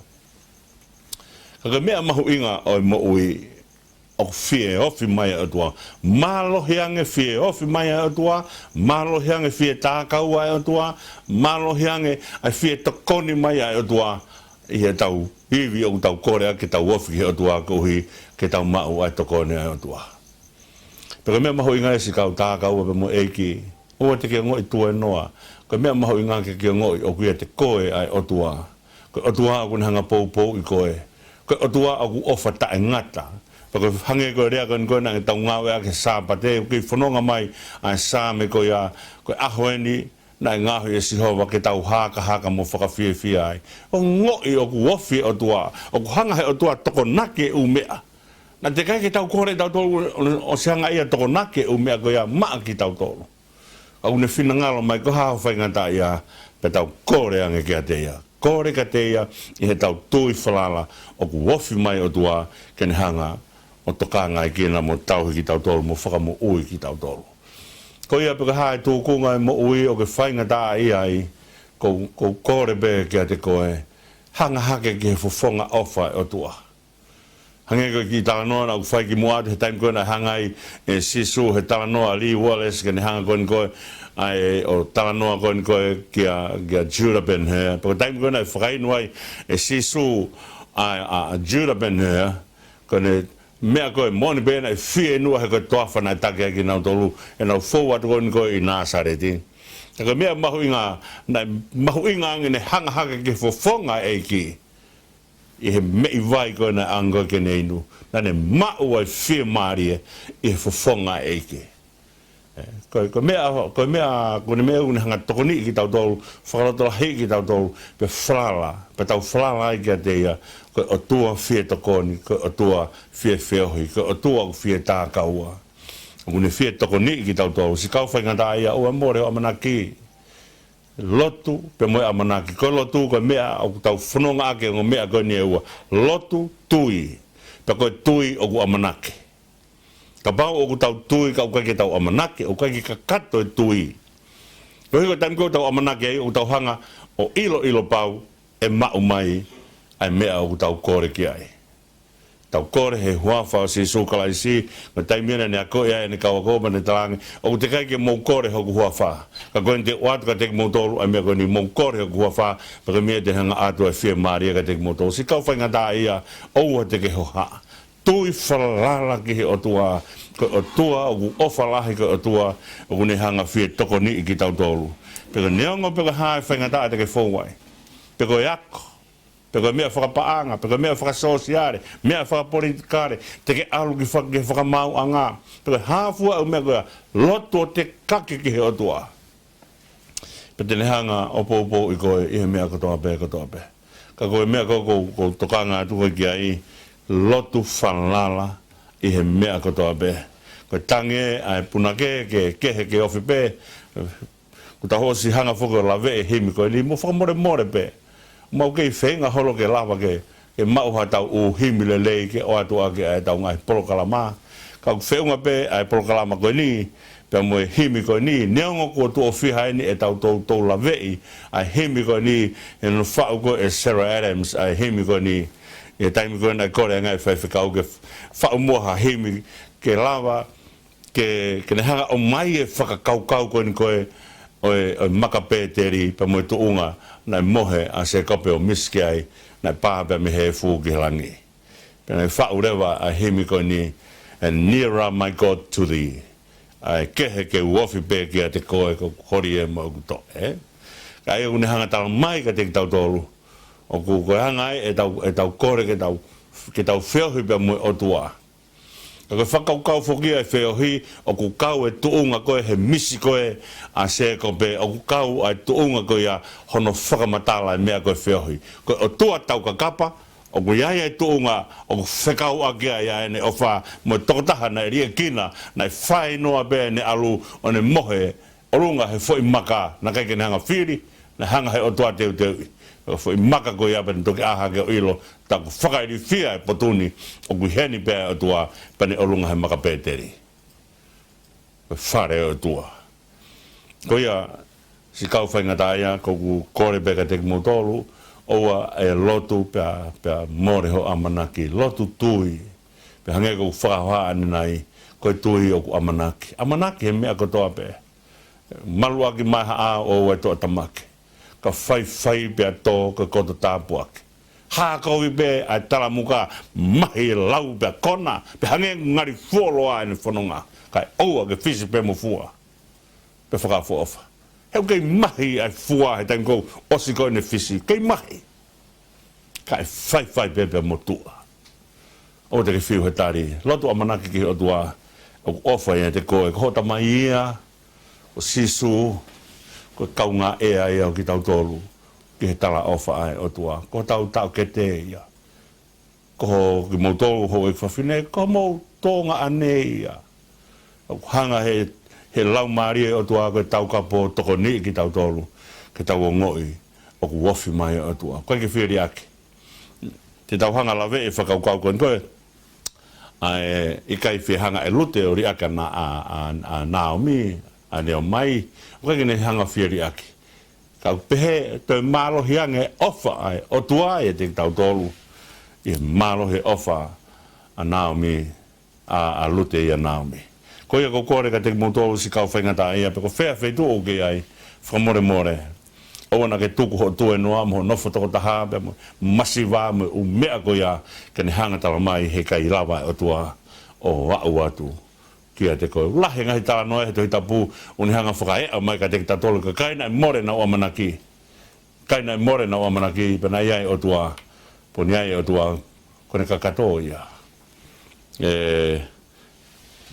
Ka ko e meʻa mahuʻinga ʻo e moʻui, ʻoku fie ofi mai ʻa e ʻOtua. Mālohi ange fie ofi mai ʻa e ʻOtua, mālohi ange fie tākaua ʻa e ʻOtua, mālohi ange ʻa e fie tokoni mai ʻa e ʻOtua ʻi heʻetau ivi ʻoku tau kole ʻaki ke tau ofi ki he ʻOtua koeʻuhi ke tau maʻu ʻa e tokoni ʻa e ʻOtua. Pea ko e meʻa mahuʻinga ia siʻi kau tākaua pea mo e ʻEiki, ʻoua te ke ongoʻi tuēnoa. Ko e meʻa mahuʻinga ke ke ongoʻi ʻoku ʻiate koe ʻa e ʻOtua. Ko e ʻOtua ʻoku ne hanga poupouʻi koe. Ko e ʻOtua ʻoku ʻofa taʻengata. Pea ko e hangē ko e lea ko eni ko ē naʻa tau ngāueʻaki he Sāpate, ʻoku kei fononga mai ʻa e Saame ko ia, ko e ʻaho eni naʻe ngaohi ʻe Sihova ke tau hakahaka mo fakafiefia ai. Ongoʻi ʻoku ofi e ʻOtua, ʻoku hanga he ʻOtua tokonaki e ʻū meʻa. Naʻe teʻeki ai ke tau kole tautolu ʻo, ʻo, ʻosi hanga ia tokonaki e ʻū meʻa ko ia maʻa kitautolu. ʻOku ne finangalo mai, ko e hā ho faingataʻaʻia, pea tau kole ange kiate ia. Kole kiate ia ʻi heʻetau tui falala ʻoku ofi mai e ʻOtua ke ne hanga ʻo tokangaʻi kinautolu mo tauhi kitautolu mo fakamoʻui kitautolu. Ko ia pē ko e hā e tūkunga e moʻui ʻoku ke faingataʻaʻia ai, ʻoku ou, ʻoku ou kole pē kiate koe, hanga hake ki he fofonga ʻofa e ʻOtua. Hangē ko e kiʻi talanoa naʻa ku fai kimuʻa atu he taimi ko ē naʻe hanga ai ʻe Sīsū he talanoa Lee Wallace ke ne hanga ko eni ko ē ʻa e ʻo talanoa ko eni ko ē kia, kia Judah Ben-Hur. Pea ko e taimi ko ē naʻe fakainu ai ʻe Sīsū ʻa, ʻa, ʻa Judah Ben-Hur, ko ʻene meʻa ko ē moʻoni pē naʻe fie inu he ko e toafa naʻe taki ai kinautolu, ʻenau fou atu ko eni ko ē ʻi Nāsaleti. Ka ko e meʻa mahuʻinga, naʻe mahuʻinga ange ʻene hanga hake ki he fofonga e ʻEiki. ʻI he meʻi vai ko ē naʻe ʻange ko ē ke ne inu, naʻa ne maʻu ai e fiemālie ʻi he fofonga e ʻEiki. ʻE, ko, ko e meʻa, ko e meʻa, ko ʻene meʻa ʻoku ne hanga tokoniʻi kitautolu, fakalotolahiʻi kitautolu, pea falala, pea tau falala ai kiate ia, ko e ʻOtua fie tokoni, ko e ʻOtua fie feohi, ko e ʻOtua ʻoku fie tākaua. ʻOku ne fie tokoniʻi kitautolu, siʻi kau faingataʻaʻia, ʻoua mole hoʻo ʻamanaki. Lotu pea mo e ʻamanaki. Ko e lotu, ko e meʻa ʻoku tau fononga ʻaki e ongo meʻa ko eni ʻe ua. Lotu, tui. Pea ko e tui ʻoku ʻamanaki. Kapau ʻoku tau tui, ka ʻoku ʻikai ke tau ʻamanaki, ʻoku ʻikai ke kakato e tui. Koeʻuhi ko e taimi ko ē ʻoku tau ʻamanaki ai, ʻoku tau hanga ʻo ʻiloʻilo pau ʻe maʻu mai ʻa e meʻa ʻoku tau kole ki ai. Tau kole he huafa ʻo Sīsū Kalaisi, ko e taimi ʻena naʻa ne akoʻi ai ʻene kau ako pea ne talaange, ʻoku teʻeki ai ke mou kole hoku huafa. Ka ko eni te u ʻoatu kiate kimoutolu ʻa e meʻa ko eni, mou kole hoku huafa, pea ko e meʻa te ne hanga ʻoatu ʻa e fiemālie kiate kimoutolu. Siʻi kau faingataʻaʻia, ʻoua te ke hohaʻa. Tui falala ki he ʻOtua, ko e ʻOtua ʻoku ʻofa lahi, ko e ʻOtua ʻoku ne hanga fie tokoniʻi kitautolu. Pea ko e neongo pe ko e hā e faingataʻa te ke fou ai. Pe ko e ako, pe ko e meʻa fakapaʻanga, pe ko e meʻa fakasōsiale, meʻa fakapolitikale, te ke ʻalu ki faka-, ki he fakamaauʻanga, pe ko e hā fua e ʻū meʻa ko ia, lotu ʻo tekaki ki he ʻOtua. Pea te ne hanga ʻo poupouʻi koe ʻi he meʻa kotoa pē, kotoa pē. Ka ko e meʻa ko ē ʻoku ou, ʻoku ou tokanga atu ko ē ki ai, lotu falala ʻi he meʻa kotoa pē. Ko e tangi ē ʻa e punake ke, ke kehe ke ofi pē, ʻoku tau ʻosi hanga foki ʻo laveʻi e himi ko eni, mou fakamolemole pē. Mou kei feinga holo ke lava ke, ke maʻu haʻatau ʻū himi lelei ke ʻoatu ʻaki ʻa ʻetau ngaahi polokalama. Ka ʻoku feʻunga pē ʻa e polokalama ko eni, pea mo e himi ko eni, neongo kuo tuʻo fiha eni ʻetau toutou laveʻi ʻa e himi ko eni, ʻi hono faʻu ko ē ʻe Sarah Adams ʻa e himi ko eni, ʻi he taimi ko ē naʻe kole ange ʻe he faifekau ke faʻu muʻa ha himi ke lava ke, ke ne hanga ʻo ʻomai e fakakaukau ko eni ko ē ʻo e, ʻo e maka Pēteli pea mo e tuʻunga naʻe mohe ʻa Sēkope ʻo misi ki ai, naʻe pā pē mei he efu ki he langi. Pea naʻe faʻu leva ʻa e himi ko eni, And Nearer, My God, to Thee. ʻa e kehe ke u ofi pē kiate koe, ko hoku holi ē mo ʻeku toʻe, ē? Ka ʻoku ne hanga ʻo talamai kiate kitautolu ʻoku, ko e anga ē ʻetau, ʻetau kole ke tau, ke tau feohi pea mo e ʻOtua. Ka ko e fakakaukau foki ʻa e feohi, ʻoku kau e tuʻunga ko ē he misi ko ē ʻa Sēkope, ʻoku kau ʻa e tuʻunga ko ia hono fakamatala e meʻa ko e feohi. Ko e ʻOtua taukakapa, ʻoku ʻi ai e tuʻunga ʻoku fekauʻaki ai ʻa ʻene ʻofa mo e tokotaha naʻe liʻekina, naʻe fāinoa pē ʻene ʻalu ʻo ne mohe ʻolunga he foʻi maka naʻe ʻikai ke ne hanga fili, naʻe hanga he ʻOtua teuteuʻi. Ko e foʻi maka ko ia pea ne toki ʻā hake ʻo ʻilo, tā ʻoku fakailifia e potu ni, ʻoku ʻi heni pē ʻa e ʻOtua, pea ne ʻolunga he maka Pēteli. Ko e fale ʻo e ʻOtua. Ko ia, siʻi kau faingataʻaʻia, ko ʻeku kole pē kiate kimoutolu, ʻoua ʻe lotu pea, pea mole hoʻo ʻamanaki, lotu tui. Pea hangē ko ʻeku fakahohaʻa ʻanenai, ko e tui ʻoku ʻamanaki. ʻAmanaki he meʻa kotoa pē. Maluʻaki mai ha ʻao ʻoua ʻe toʻa tamaki. Ka faifai pea tō ko e koto tāpuaki. Hā kovi pē ʻa e talamuka, mahi e lau pea kona, pea hangē ʻoku ngali fuoloa ʻene fononga. Kae ʻoua ke fisi pē mo fua. Pea fakaʻofoʻofa. He ʻoku kei mahi ʻa e fua he taimi ko ē ʻosi ko ē ʻene fisi. Kei mahi. Kae faifai pē pea mo tuʻa. ʻOua te ke fiu he tali. Lotu ʻamanaki ki he ʻOtua. ʻOku ʻofa ʻiate koe. Ko hoʻo Tamai ia. Ko Sīsū. Ko e kaungāʻea ia ʻo kitautolu. Ki he talaʻofa ʻa e ʻOtua. Ko hotau taʻokete ia. Ko ho, kimoutolu houʻeiki fafine, ko homou tuongaʻane ia. ʻOku hanga he, he Laumālie ʻo e ʻOtua ko e taukapo tokoniʻi kitautolu, ke tau ongoʻi ʻoku ofi mai e ʻOtua. ʻOku ʻikai ke fie liʻaki. Te tau hanga ʻo lave e fakakaukau ko eni ko ē, ʻa e ʻikai fie hanga ʻe Lute ʻo liʻaki ʻa Na-, ʻa, ʻa, ʻa Naomi, ʻa Neomai, ʻoku ʻikai ke ne hanga fie liʻaki. Ka ʻoku pehē, toe mālohi ange ʻofa ʻa e ʻOtua ʻiate kitautolu, ʻi he mālohi ʻofa ʻa Naomi, ʻa, ʻa Lute ʻia Naomi. Ko ia ʻoku ou kole kiate kimoutolu siʻi kau faingataʻaʻia, pe ko fē feituʻu ʻoku ke ʻi ai, fakamolemole. ʻOua naʻa ke tuku hoʻo tuēnoa, mo hoʻo nofo tokotaha, pea mo e masiva, mo e ʻū meʻa ko ia, ke ne hanga ʻo talamai he ʻikai lava e ʻOtua ʻo aʻu atu kiate koe. Lahi e ngaahi talanoa he Tohi Tapu, ʻoku ne hanga ʻo fakaeʻa mai kiate kitautolu, kakai naʻe mole ʻenau ʻamanaki. Kakai naʻe mole ʻenau ʻamanaki, pea naʻe ʻi ai e ʻOtua, pea ne ʻi ai e ʻOtua, ko ʻene kakato ia. ʻE,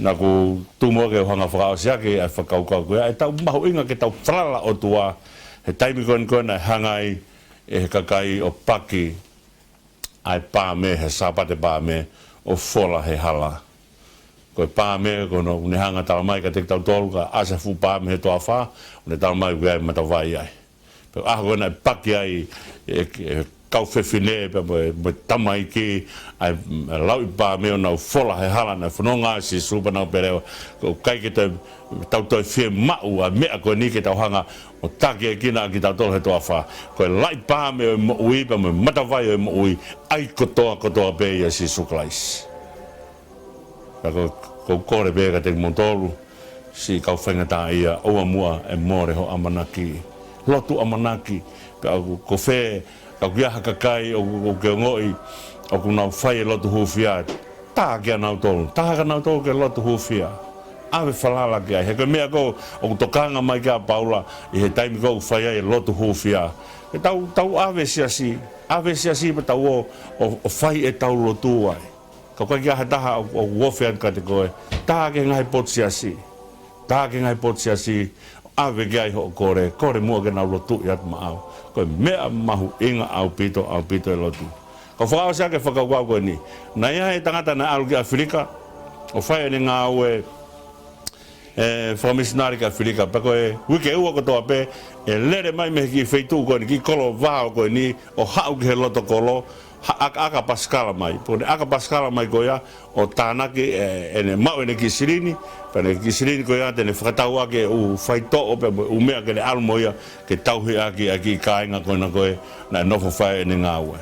naʻa ku tumu ke u hanga ʻo fakaʻosi ʻaki ʻa e fakakaukau ko ia, ʻetau mahuʻinga ke tau falala ʻOtua, he taimi ko eni ko ē naʻe hanga ai ʻe he kakai ʻo paki ʻa e paame, he Sāpate Paame, ʻo fola he hala. Ko e paame, ko hono, ne hanga ʻo talamai kiate kitautolu, ka ʻasi e fuʻu paame he toafa, ʻo ne talamai ʻoku ʻi ai e matavai ai. Pea ʻaho ko ē naʻe paki ai e, e kau fefine, pea mo e, mo e tamaiki, ʻa e, ʻa e lauʻi paame ʻo nau fola he hala naʻe fononga ai ʻa Sīsū pea nau pehē leva, ʻoku ʻikai ke toe, tau toe fiemaʻu ʻa e meʻa ko eni ke tau hanga ʻo takiekina ʻa kitautolu he toafa. Ko e lauʻi paame ʻo e moʻui, pea mo e matavai ʻo e moʻui, ʻa e kotoa kotoa pē ʻia Sīsū Kalaisi. Pea ko, ʻoku ou kole pē kiate kimoutolu, siʻi kau faingataʻaʻia, ʻoua muʻa ʻe mole hoʻo ʻamanaki. Lotu ʻamanaki, pea ʻoku, ko fē, ka ʻoku ʻi ai ha kakai, ʻoku, ʻoku ke ongoʻi, ʻoku nau fai e lotu hūfia. Tā kia nautolu, tā kia nautolu ke lotu hūfia. ʻAve falala ki ai, he ko e meʻa ko ē ʻoku tokanga mai ki ai ʻa Paula, ʻi he taimi ko ē ʻoku fai ai e lotu hūfia. Ke tau, tau ʻave siasi, ʻave siasi pea tau ō, ʻo, ʻo fai ʻetau lotu ai. Ka ʻoku ʻikai ke ʻi ai ha taha ʻoku, ʻoku ofi atu kiate koe, tā ki he ngaahi potu siasi. Tā ki he ngaahi potu siasi, ʻave ki ai hoʻo kole, kole muʻa ke nau lotuʻi atu maʻau. Ko e meʻa mahuʻinga ʻaupito, ʻaupito e lotu. Ka u fakaʻosi ʻaki e fakakaukau ko eni. Naʻe ʻi ai e tangata naʻe ʻalu ki ʻAfilika, ʻo fai ʻene ngāue, ē, fakamisinale ki ʻAfilika. Pea ko e uike ʻe ua kotoa pē, ʻe lele mai mei he kiʻi feituʻu ko eni, kiʻi kolo vao ko eni, ʻo haʻu ki he loto kolo, ha-, ʻaka, ʻaka pasikala mai. Pea ko ʻene ʻaka pasikala mai ko ia, ʻo tānaki, ē, ʻene maʻu ʻene kiʻi silini, pea ʻene kiʻi silini ko ia, te ne fakatau ʻaki e ʻū faitoʻo, pea mo e ʻū meʻa ke ne ʻalu mo ia, ke tauhi ʻaki ʻa e kiʻi kāinga ko ena ko ē, naʻe nofo fai ʻene ngāue.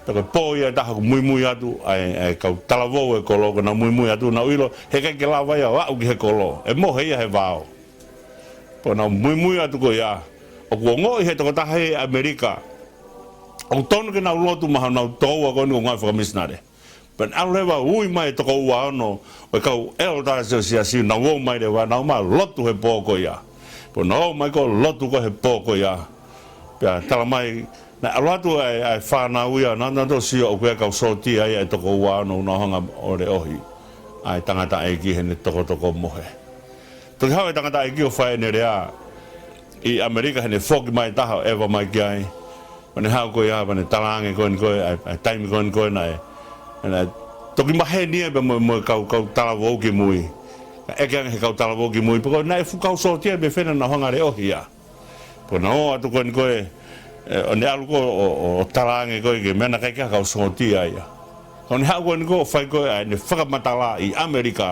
Pea ko e pō ia ʻe taha ʻoku muimui atu, ʻa e, ʻa e kau talavou e kolo, ko ʻenau muimui atu, nau ʻilo, he ʻikai ke lava ia ʻo aʻu ki he kolo, ʻe mohe ia he vao. Pea nau muimui atu ko ia, ʻoku ongoʻi he tokotaha ʻi ʻAmelika, ʻoku tonu ke nau lotu maʻa honau tokoua ko eni ʻoku ngāue fakamisinale. Pea naʻe ʻalu leva ʻo ui mai e toko uaono ʻo e kau ʻeletā ʻo e siasi, nau ō mai leva, nau ō mai ʻo lotu he pō ko ia. Pea nau ō mai ko ē ʻo lotu ko ē he pō ko ia. Pea tala mai, naʻe ʻalu atu ʻa e, ʻa e fānau ia, naʻa nau sio ʻoku ʻi ai e kau sōtia ia ʻe toko uaono, nau hanga ʻo leʻohi ʻa e tangataʻeiki heʻene tokotoko mohe. Toki haʻu e tangataʻeiki ʻo fai ʻene lea ʻi ʻAmelika, heʻene foki mai e taha ʻo ʻeva mai ki ai. Pea ne haʻu ko ia, pea ne talaange ko eni ko ē ʻa e, ʻa e taimi ko eni ko ē naʻe, naʻe toki maheni ia pea mo, mo e kau, kau talavou ki mui. Kae ʻeke ange ʻe he kau talavou ki mui pe ko e naʻe fuʻu kau sōtia mei fē naʻa nau hanga ʻo leʻohi ia. Pea nau ō atu ko eni ko ē, ē, ʻo ne ʻalu ko ē ʻo, ʻo, ʻo talaange ko ē ki he meʻa naʻe ʻikai ke ʻi ai ha kau sōtia ia. Ka ʻo ne haʻu ko eni ko ē ʻo fai ko ē ʻa ʻene fakamatala ʻi ʻAmelika.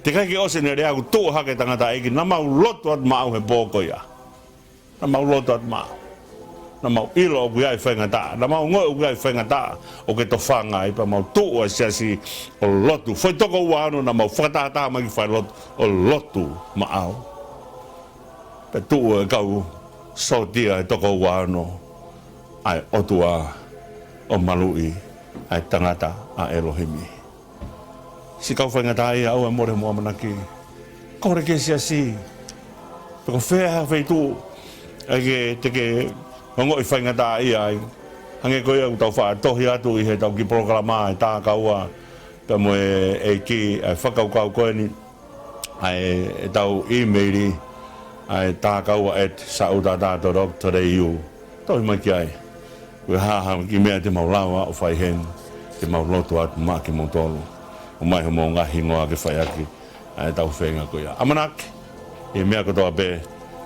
Teʻeki ai ke ʻosi ʻene lea kuo tuʻu hake e tangataʻeiki, naʻa mau lotu atu maʻau he pō ko ia. Naʻa mau lotu atu maʻau. Naʻa mau ʻilo ʻoku ʻi ai e faingataʻa. Naʻa mau ongoʻi ʻoku ʻi ai e faingataʻa ʻoku ke tofanga ai, pea mau tuʻu ʻa e siasi ʻo lotu. Foʻi toko uaono naʻa mau fakatahataha mai ki falelotu ʻo lotu maʻau. Pea tuʻu e kau sōtia ʻe toko uaono ʻa e ʻOtua ʻo maluʻi ʻa e tangata ʻa ʻElohimi. Siʻi kau faingataʻaʻia, ʻoua ʻe mole hoʻomou ʻamanaki. Kole ki he siasi. Pe ko fē ha feituʻu ʻe ke, te ke ongoʻi faingataʻaʻia ai. Hangē ko ia ʻoku tau faʻa tohi atu ʻi heʻetau kiʻi polokalama ʻa e Takaua pea mo e ʻEiki, ʻa e fakakaukau ko eni, ʻa e, ʻetau ʻīmeili, ʻa e takaua at sautata dot org dot A U. Tohi mai ki ai. Ko e hā ha kiʻi meʻa te mau lava ʻo fai heni, te mau lotu atu maʻa kimoutolu. ʻOmai hoʻomou ngaahi hingoa ke fai ʻaki ʻa ʻetau feinga ko ia. ʻAmanaki, ʻi he meʻa kotoa pē,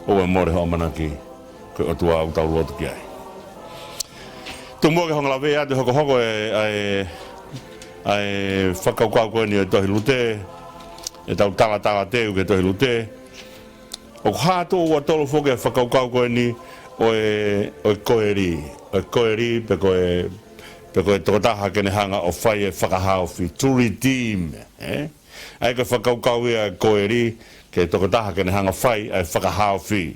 ʻoua ʻe mole hoʻo ʻamanaki, ko e ʻOtua ʻoku tau lotu ki ai. Tuku muʻa ke u hanga ʻo lave atu e hokohoko e, ʻa e, ʻa e fakakaukau ko eni ʻo e tohi Lute, ʻetau talatala teu ki he tohi Lute. ʻOku hā tuʻo ua tolu foki e fakakaukau ko eni ʻo e, ʻo e koeli. ʻO e koeli pe ko e, pe ko e tokotaha ke ne hanga ʻo fai e fakahaofi. To redeem, ē? ʻA ia ko e fakakaukau ia e koeli, ko e tokotaha ke ne hanga ʻo fai ʻa e fakahaofi.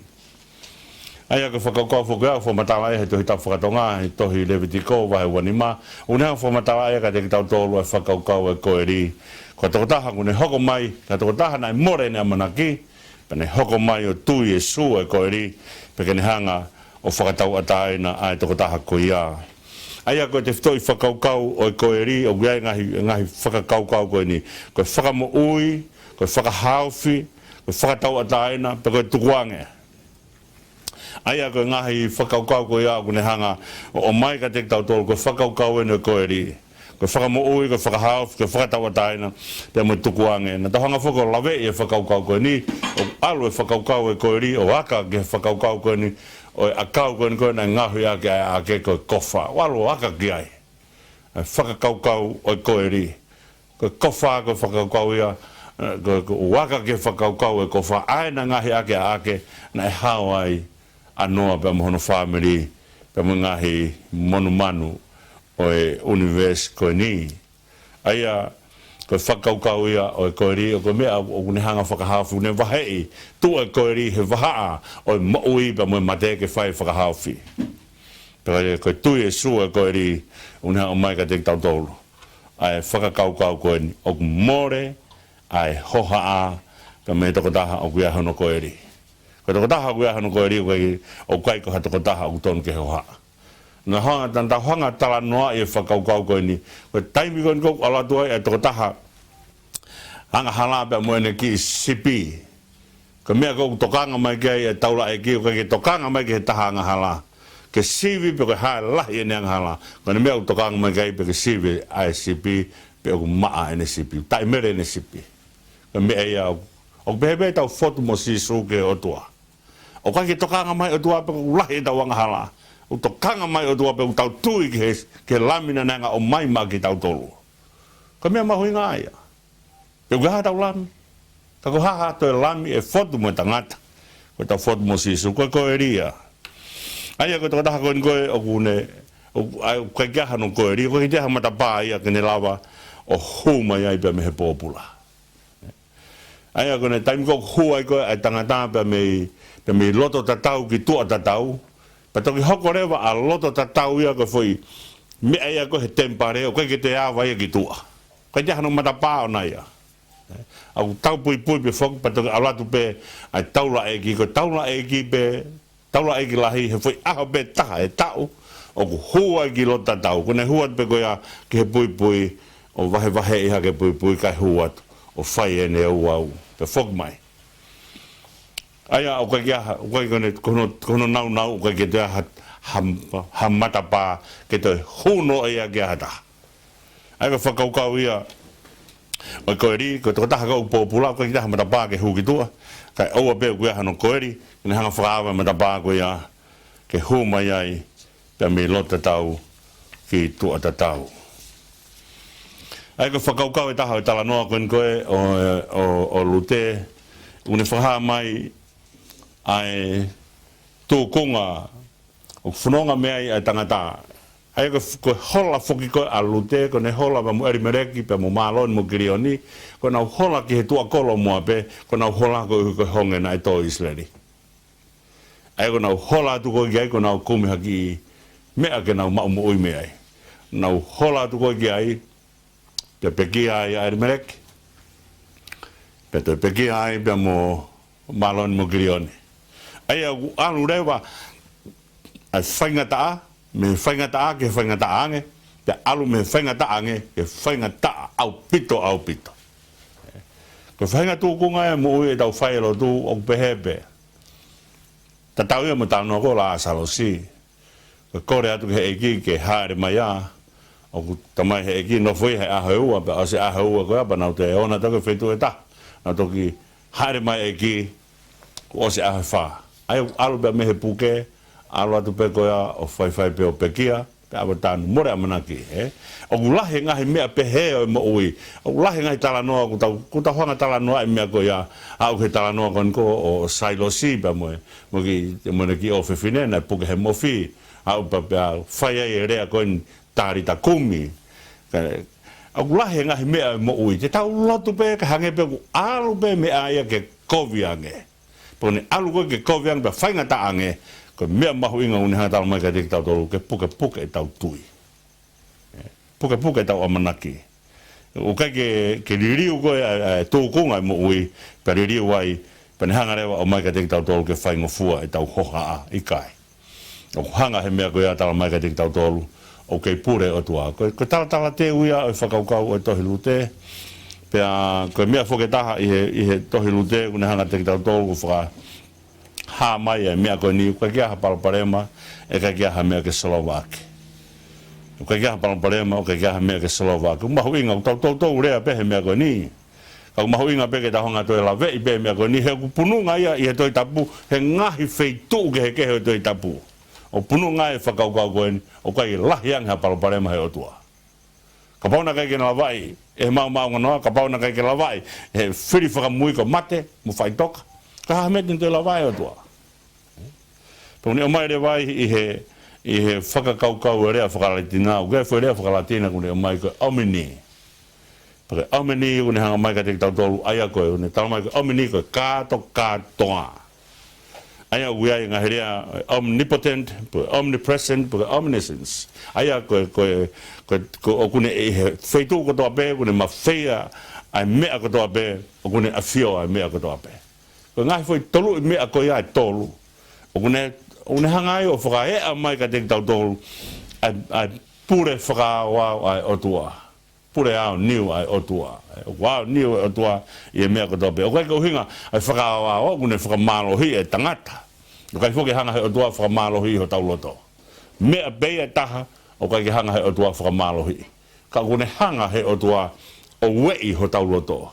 ʻA ia ko e fakakaukau foki ia ʻoku fakamatala ia he Tohi Tapu faka-Tonga, he tohi Levitiko, vahe ua nima. ʻOku ne hanga ʻo fakamatala ia kiate kitautolu e fakakaukau e koeli. Ko e tokotaha ʻoku ne hoko mai, ko e tokotaha naʻe mole ʻene ʻamanaki, pea ne hoko mai ʻo tui ʻe Sīsū e koeli, pea ke ne hanga ʻo fakatauʻatāina ʻa e tokotaha ko ia. ʻA ia ko e tefitoʻi fakakaukau ʻo e koeli, ʻoku ʻi ai e ngaahi, ngaahi fakakaukau ko eni. Ko e fakamoʻui, ko e fakahaofi, ko e fakatauʻatāina, pe ko e tukuange. ʻA ia ko e ngaahi fakakaukau ko ia ʻoku ne hanga ʻo ʻomai kiate kitautolu, ko e fakakaukau eni ʻo e koeli. Ko e fakamoʻui, ko e fakahaofi, ko e fakatauʻatāina, pea mo e tukuange. Naʻa tau hanga foki ʻo laveʻi e fakakaukau ko eni, ʻo ʻalu e fakakaukau e koeli, ʻo aka ki he fakakaukau ko eni, ʻo e ʻakau ko eni ko ē naʻe ngaohi ʻaki ʻa e ʻaʻake ko e kofa. ʻO ʻalu ʻo aka ki ai. E fakakaukau ʻo e koeli. Ko e kofa, ko e fakakaukau ia, ē, ko, ko e aka ki he fakakaukau e kofa, ʻa ē naʻe ngaohi ʻaki ʻa e ʻaʻake, naʻe hao ai ʻa Noa pea mo hono fāmili, pea mo e ngaahi monumanu ʻo e ʻunivēsi ko eni. ʻA ia, ko e fakakaukau ia ʻo e koeli, ʻo ko e meʻa ʻoku ne hanga ʻo fakahaofi, ʻoku ne vaheʻi, tuʻu e koeli he vahaʻa ʻo e moʻui pea mo e mate ke fai e fakahaofi. Pea ko e tui ʻe Sīsū e koeli, ʻoku ne hanga ʻo ʻomai kiate kitautolu ʻa e fakakaukau ko eni, ʻoku mole ʻa e hohaʻa pea mei he tokotaha ʻoku ʻi ai hono koeli. Ko e tokotaha ʻoku ʻi ai hono koeli, ʻoku ʻikai, ʻoku ʻikai ko ha tokotaha ʻoku tonu ke hohaʻa. Naʻa hanga, naʻa tau hanga ʻo talanoaʻi e fakakaukau ko eni. Ko e taimi ko eni ʻoku ʻalu atu ai e tokotaha angahala pea mo ʻene kiʻi sipi. Ko e meʻa ʻoku tokanga mai ki ai e taulaʻeiki, ʻoku ʻikai ke tokanga mai ki he taha angahala ke sivi pe ko e hā e lahi ʻene angahala. Ko ʻene meʻa ʻoku tokanga mai ki ai pē ke sivi ʻa e sipi, pe ʻoku maʻa ʻene sipi, taʻimele ʻene sipi. Ko e meʻa ia ʻoku, ʻoku pehē pē ʻetau fotu mo Sīsū ki he ʻOtua. ʻOku ʻikai ke tokanga mai e ʻOtua pe ʻoku lahi ʻetau angahala. ʻOku tokanga mai e ʻOtua pe ʻoku tau tui ki he, ki he Lami naʻa ne hanga ʻo ʻomai maʻa kitautolu. Ko e meʻa mahuʻinga ia. Pe ʻoku ʻi ai haʻatau Lami. Ka ko e hā ha toe Lami ʻe fotu mo e tangata. Ko ʻetau fotu mo Sīsū, ko e koeli ia. ʻA ia ko e tokotaha ko eni ko ē ʻoku ne, ʻoku, ʻa ia ʻoku ʻikai ke ʻi ai hano koeli, ʻoku ʻikai ke ʻi ai ha matapā ia ke ne lava ʻo hū mai ai pea mei he pōpula. ʻA ia ko e taimi ko ē ʻoku hū ai ko ē ʻa e tangata pea mei, pea mei loto tatau ki tuʻa tatau, pea toki hoko leva ʻa loto tatau ia ko e foʻi meʻa ia ko ē he temipale, ʻoku ʻikai ke toe ava ia ki tuʻa. ʻIkai ke ʻi ai hano matapā ʻona ia. ʻOku tau puipui pē foki pea toki ʻalu atu pē ʻa e taulaʻeiki, ko e taulaʻeiki pē, taulaʻeiki lahi, he foʻi ʻaho pē taha ʻe taʻu, ʻoku hū ai ki loto tatau. Ko ʻene hū atu pē ko ia ki he puipui, ʻo vahevaheʻi hake puipui kae hū atu, ʻo fai ʻene ouau, pea foki mai. ʻA ia, ʻoku ʻikai ke ʻi ai ha, ʻoku ʻikai ke ne, ko hono, ko hono naunau, ʻoku ʻikai ke toe ʻi ai ha, ha, ha matapā, ke toe hū noaʻia ki ai ha taha. ʻA ia ko e fakakaukau ia ʻo e koeli, ko e tokotaha ko ē ʻoku pōpula, ʻoku ʻikai ke ʻi ai ha matapā ke hū ki tuʻa, kae ʻoua pē ʻoku ʻi ai hano koeli, ke ne hanga fakaava e matapā ko ia, ke hū mai ai, pea mei loto tatau ki tuʻa tatau. ʻA ia ko e fakakaukau ʻe taha ʻo e talanoa ko eni ko ē ʻo, ʻo, ʻo Lute, ʻoku ne fakahā mai ʻa e tūkunga ʻoku fononga mei ai ʻa e tangata. ʻA ia ko e, ko e hola foki ko ē ʻa Lute, ko ʻene hola pea mo ʻElimeleki, pea mo Māloni mo Kilioni, ko ʻenau hola ki he tuʻa kolo muʻa pē, ko ʻenau hola ko ē ko e honge naʻe tō ʻi ʻIsileli. ʻA ia ko ʻenau hola atu ko ē ki ai, ko ʻenau kumi ha kiʻi meʻa ke nau maʻu moʻui mei ai. Nau hola atu ko ē ki ai, pea pekia ai ʻa ʻElimeleki, pea toe pekia ai pea mo Māloni mo Kilioni. ʻA ia ʻoku ʻalu leva ʻa e faingataʻa, mei he faingataʻa ki he faingataʻa ange, pea ʻalu mei he faingataʻa ange ki he faingataʻa ʻaupito, ʻaupito. Ko e faʻahinga tūkunga ʻo e moʻui ʻetau fai e lotu ʻoku pehē pē. Tatau ia mo e talanoa ko ē ʻo Lāsalosi. Ko e kole atu ki he ʻEiki ke hāʻele mai ia, ʻoku talamai ʻe he ʻEiki nofo ia he ʻaho ʻe ua, pea ʻosi ʻaho ʻe ua ko ia, pea nau toe ō atu ki he feituʻu ʻe taha. Nau toki hāʻele mai e ʻEiki, kuo ʻosi ʻaho ʻe fā. ʻA ia ʻoku ʻalu pē ia mei he puke, ʻalu atu pē ko ia ʻo faifai pē ʻo pekia, pea ʻave tanu, mole ʻamanaki, ē? ʻOku lahi e ngaahi meʻa pehē ʻo e moʻui. ʻOku lahi e ngaahi talanoa, ʻoku tau, ʻoku tau hanga talanoa e meʻa ko ia, aʻu ki he talanoa ko eni ko ē ʻo Sailosi pea mo e, mo e kiʻi, mo ʻene kiʻi ʻofefine, naʻe puke he mofi, aʻu pea, pea fai ai e lea ko eni Talita kumi. Ka, ʻoku lahi e ngaahi meʻa ʻo e moʻui. Te tau lotu pē, kae hangē pē ʻoku ʻalu pē meʻa ia ke kovi ange. Pea ʻoku ne ʻalu ko ē ke kovi ange, pea faingataʻa ange, ko e meʻa mahuʻinga ʻoku ne hanga talamai kiate kitautolu, ke pukepuke ʻetau tui. Ē, pukepuke ʻetau ʻamanaki. ʻOku ʻikai ke, ke liliu ko ē ʻa e, ʻa e tūkunga ʻo e moʻui, pea liliu ai, pea ne hanga leva ʻo ʻomai kiate kitautolu ke faingofua ʻetau hohaʻa, ʻikai. ʻOku hanga he meʻa ko ia talamai kiate kitautolu, ʻoku kei pule e ʻOtua. Ko e, ko e talatala teu ia ʻo e fakakaukau ʻo e tohi Lute, pea ko e meʻa foki ʻe taha ʻi he, ʻi he tohi Lute, ʻoku ne hanga kiate kitautolu, ʻoku fakahā mai e meʻa ko eni, ʻoku ʻikai ke ʻi ai ha palopalema, ʻe ʻikai ke ʻi ai ha meʻa ke solova ʻaki. ʻOku ʻikai ke ʻi ai ha palopalema, ʻoku ʻikai ke ʻi ai ha meʻa ke solova ʻaki. ʻOku mahuʻinga, ʻoku tau toutou lea pē he meʻa ko eni. Ka ʻoku mahuʻinga pē ke tau hanga toe laveʻi pē meʻa ko eni, he ʻoku pununga ia ʻi he Tohi Tapu, he ngaahi feituʻu kehekehe ʻo e Tohi Tapu. ʻOku pununga e fakakaukau ko eni, ʻoku ʻikai lahi ange ha palopalema he ʻOtua. Kapau naʻe ʻikai ke ne lavaʻi ʻe he maomaonganoa, kapau naʻe ʻikai ke lavaʻi ʻe he fili fakamui ko e mate, mo faʻitoka, ka ko e hā e meʻa te ne toe lavaʻi ʻe he ʻOtua? Pea ʻoku ne ʻomai leva ʻi he, ʻi he fakakaukau e lea fakalatina, ʻoku ʻi ai e foʻi lea fakalatina ʻoku ne ʻomai ko e omni. Pea ko e omni ʻoku ne hanga mai kiate kitautolu, ʻa ia ko e, ʻoku ne talamai ko e omni ko e kātokātoa. ʻA ia ʻoku ʻi ai e ngaahi lea, omnipotent, pe omnipresent, pe omniscience. ʻA ia ko e, ko e, ko e, ko e, ʻoku ne ʻi he feituʻu kotoa pē, ʻoku ne mafeia ʻa e meʻa kotoa pē, ʻoku ne ʻafio ʻa e meʻa kotoa pē. Ko e ngaahi foʻi toluʻi meʻa ko ia ʻe tolu, ʻoku ne, ʻoku ne hanga ai ʻo fakaeʻa mai kiate kitautolu ʻa e, ʻa e pule fakaaoao ʻa e ʻOtua. Pule aoniu ʻa e ʻOtua. ʻOku aoniu e ʻOtua ʻi he meʻa kotoa pē. ʻOku ʻikai ko e ʻuhinga ʻa e fakaaoao ʻoku ne fakamālohiʻi e tangata. ʻOku ʻikai foki hanga he ʻOtua fakamālohiʻi hotau loto. Meʻa pē ia ʻe taha, ʻoku ʻikai ke hanga he ʻOtua fakamālohiʻi. Ka ʻoku ne hanga he ʻOtua ʻo ueʻi hotau loto.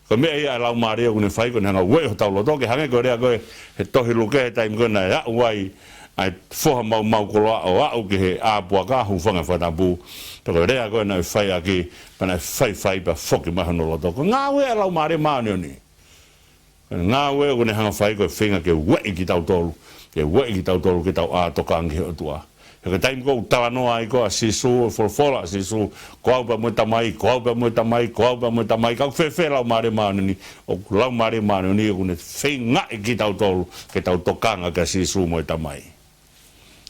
Ko e meʻa ia ʻa e Laumālie ʻoku ne fai, ko ʻene hanga ʻo ueʻi hotau loto, ke hangē ko e lea ko ē he tohi Luke he taimi ko ē naʻe aʻu ai ʻa e foha maumau koloa ʻo aʻu ki he ʻā puaka, hūfanga he fakatapu. Pea ko e lea ko ē naʻe fai ʻaki, pea naʻe faifai pea foki mai hono loto. Ko e ngāue ʻa e Laumālie Māʻoniʻoni. Ko e ngāue ʻoku ne hanga fai ko e feinga ke ueʻi kitautolu, ke ueʻi kitautolu ke tau ʻā tokanga ki he ʻOtua. He ko e taimi ko ē ʻoku talanoa ai ko ē ʻa Sīsū, ʻo folofola ʻa Sīsū, ko au pē mo e Tamai, ko au pē mo e Tamai, ko au pē mo e Tamai, ka ʻoku fēfē Laumālie Māʻoniʻoni? ʻOku Laumālie Māʻoniʻoni ʻoku ne feingaʻi kitautolu ke tau tokanga kia Sīsū mo e Tamai.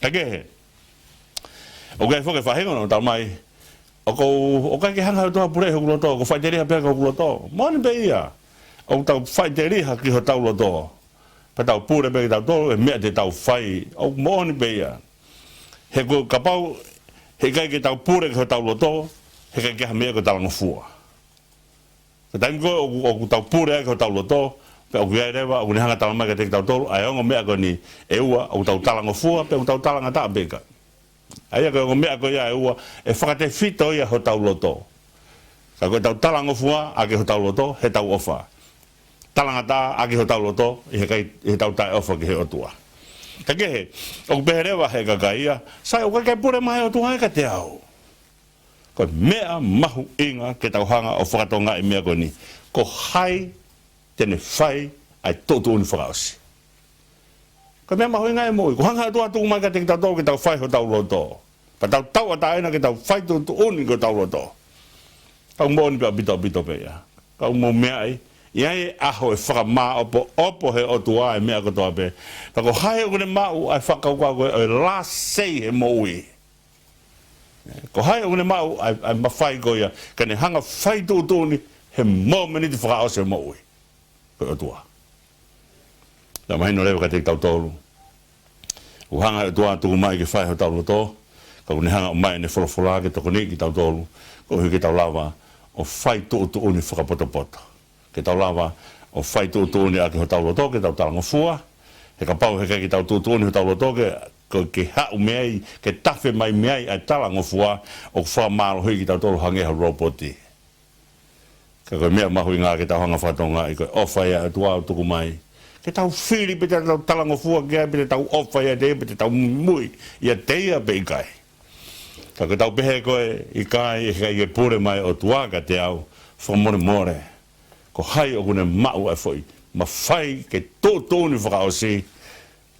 Ka kehe, ʻOku ʻi ai foki e faʻahinga ʻoku tala mai, ʻoku, ʻoku ʻikai ke hanga ʻe he ʻOtua ʻo puleʻi hoku loto, ʻoku ou faʻiteliha pē ki hoku loto. Moʻoni pē ia. ʻOku tau faʻiteliha ki hotau loto. Pea tau pule pē kitautolu he meʻa te tau fai. ʻOku moʻoni pē ia. He ko e kapau heʻikai ke tau pule ki hotau loto, heʻikai ke ʻi ai ha meʻa ko e talangofua. Ko e taimi ko ē ʻoku, ʻoku tau pule ai ki hotau loto, pea ʻoku ʻi ai leva, ʻoku ne hanga ʻo tala mai kiate kitautolu ʻa e ongo meʻa ko eni ʻe ua, ʻoku tau talangofua, pe ʻoku tau talangataʻa pē ʻikai. ʻA ia ko e ongo meʻa ko ia ʻe ua, ʻe fakatefito ia hotau loto. Ka ko ʻetau talangofua ʻaki hotau loto, heʻetau ʻofa. Talangataʻa ʻaki hotau loto, ʻi he kai, ʻi heʻetau taʻeʻofa ki he ʻOtua. Ka kehe, ʻoku pehē leva ʻe he kakai ia, sai, ʻoku ʻikai ke pule mai e ʻOtua ia kiate au. Ko e meʻa mahuʻinga ke tau hanga ʻo fakatokangaʻi e meʻa ko eni. Ko hai te ne fai ʻa e tuʻutuʻuni fakaʻosi. Ko e meʻa mahuʻinga ʻi he moʻui. Kuo hanga ʻe he ʻOtua ʻo tuku mai kiate kitautolu ke tau fai hotau loto. Pea tau tauʻatāina ke tau fai tuʻutuʻuni ki hotau loto. Ka ʻoku moʻoni pē ʻaupito ʻaupito pē ia. Ka ʻoku mou meaʻi, ʻi ai e ʻaho ʻe fakamāʻopoʻopo ʻe he ʻOtua e meʻa kotoa pē. Ka ko hai ʻoku ne maʻu ʻa e fakakaukau ko ē ʻo e last say he moʻui. Ko hai ʻoku ne maʻu ʻa e, ʻa e mafai ko ia, ke ne hanga ʻo fai tuʻutuʻuni he mōmeniti fakaʻosi e moʻui. Ko e ʻOtua. Naʻe mahino leva kiate kitautolu. ʻOku hanga ʻe he ʻOtua ʻo tuku mai ke fai hotau loto, ka ʻoku ne hanga ʻo ʻomai ʻene folofola ke tokoniʻi kitautolu, koeʻuhi ke tau lava ʻo fai tuʻutuʻuni fakapotopoto. Ke tau lava ʻo fai tuʻutuʻuni ʻaki hotau loto, ke tau talangofua. He kapau heʻikai ke tau tuʻutuʻuni hotau loto, ke, ke, ke haʻu mei ai, ke tafe mai mei ai ʻa e talangofua, ʻoku fakamālohiʻi kitautolu hangē ha lopoti. Ka ko e meʻa mahuʻinga ke tau hanga ʻo fakatokangaʻi ko e ʻofa ia ʻa e ʻOtua ʻoku tuku mai. Ke tau fili pe te tau talangofua ki ai, pe te tau ʻofa ia ʻiate ia, pe te tau muimui ia ʻiate ia pe ʻikai. Ka ko ʻetau pehē ko ē ʻikai, ʻikai ke pule mai e ʻOtua kiate au, fakamolemole. Ko hai ʻoku ne maʻu ʻa e foʻi mafai ke tuʻutuʻuni fakaʻosi,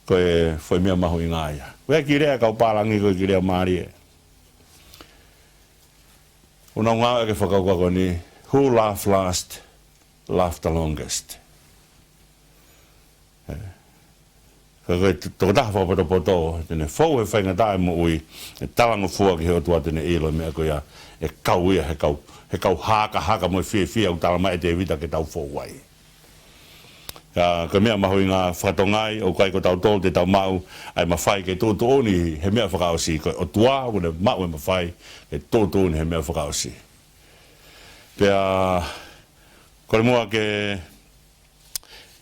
ko e foʻi meʻa mahuʻinga ia. Ko e kiʻi lea ʻa e kau pālangi ko e kiʻi lea mālie. ʻOku nau ngāueʻaki e fakakaukau ko eni, who laugh last, laugh the longest. ʻE. Ka ko e t-, tokotaha fakapotopoto, te ne fou he faingataʻa e moʻui, ʻe talangofua ki he ʻOtua te ne ʻilo e meʻa ko ia, ʻe kau ia he kau, he kau hakahaka mo e fiefia ʻoku tala mai ʻe Tēvita ke tau fou ai. Ka ko e meʻa mahuʻinga fakatokangaʻi, ʻoku ʻikai ko tautolu te tau maʻu ʻa e mafai ke tuʻutuʻuni he meʻa fakaʻosi, ko e ʻOtua ʻoku ne maʻu e mafai ke tuʻutuʻuni he meʻa fakaʻosi. Pea, kole muʻa ke,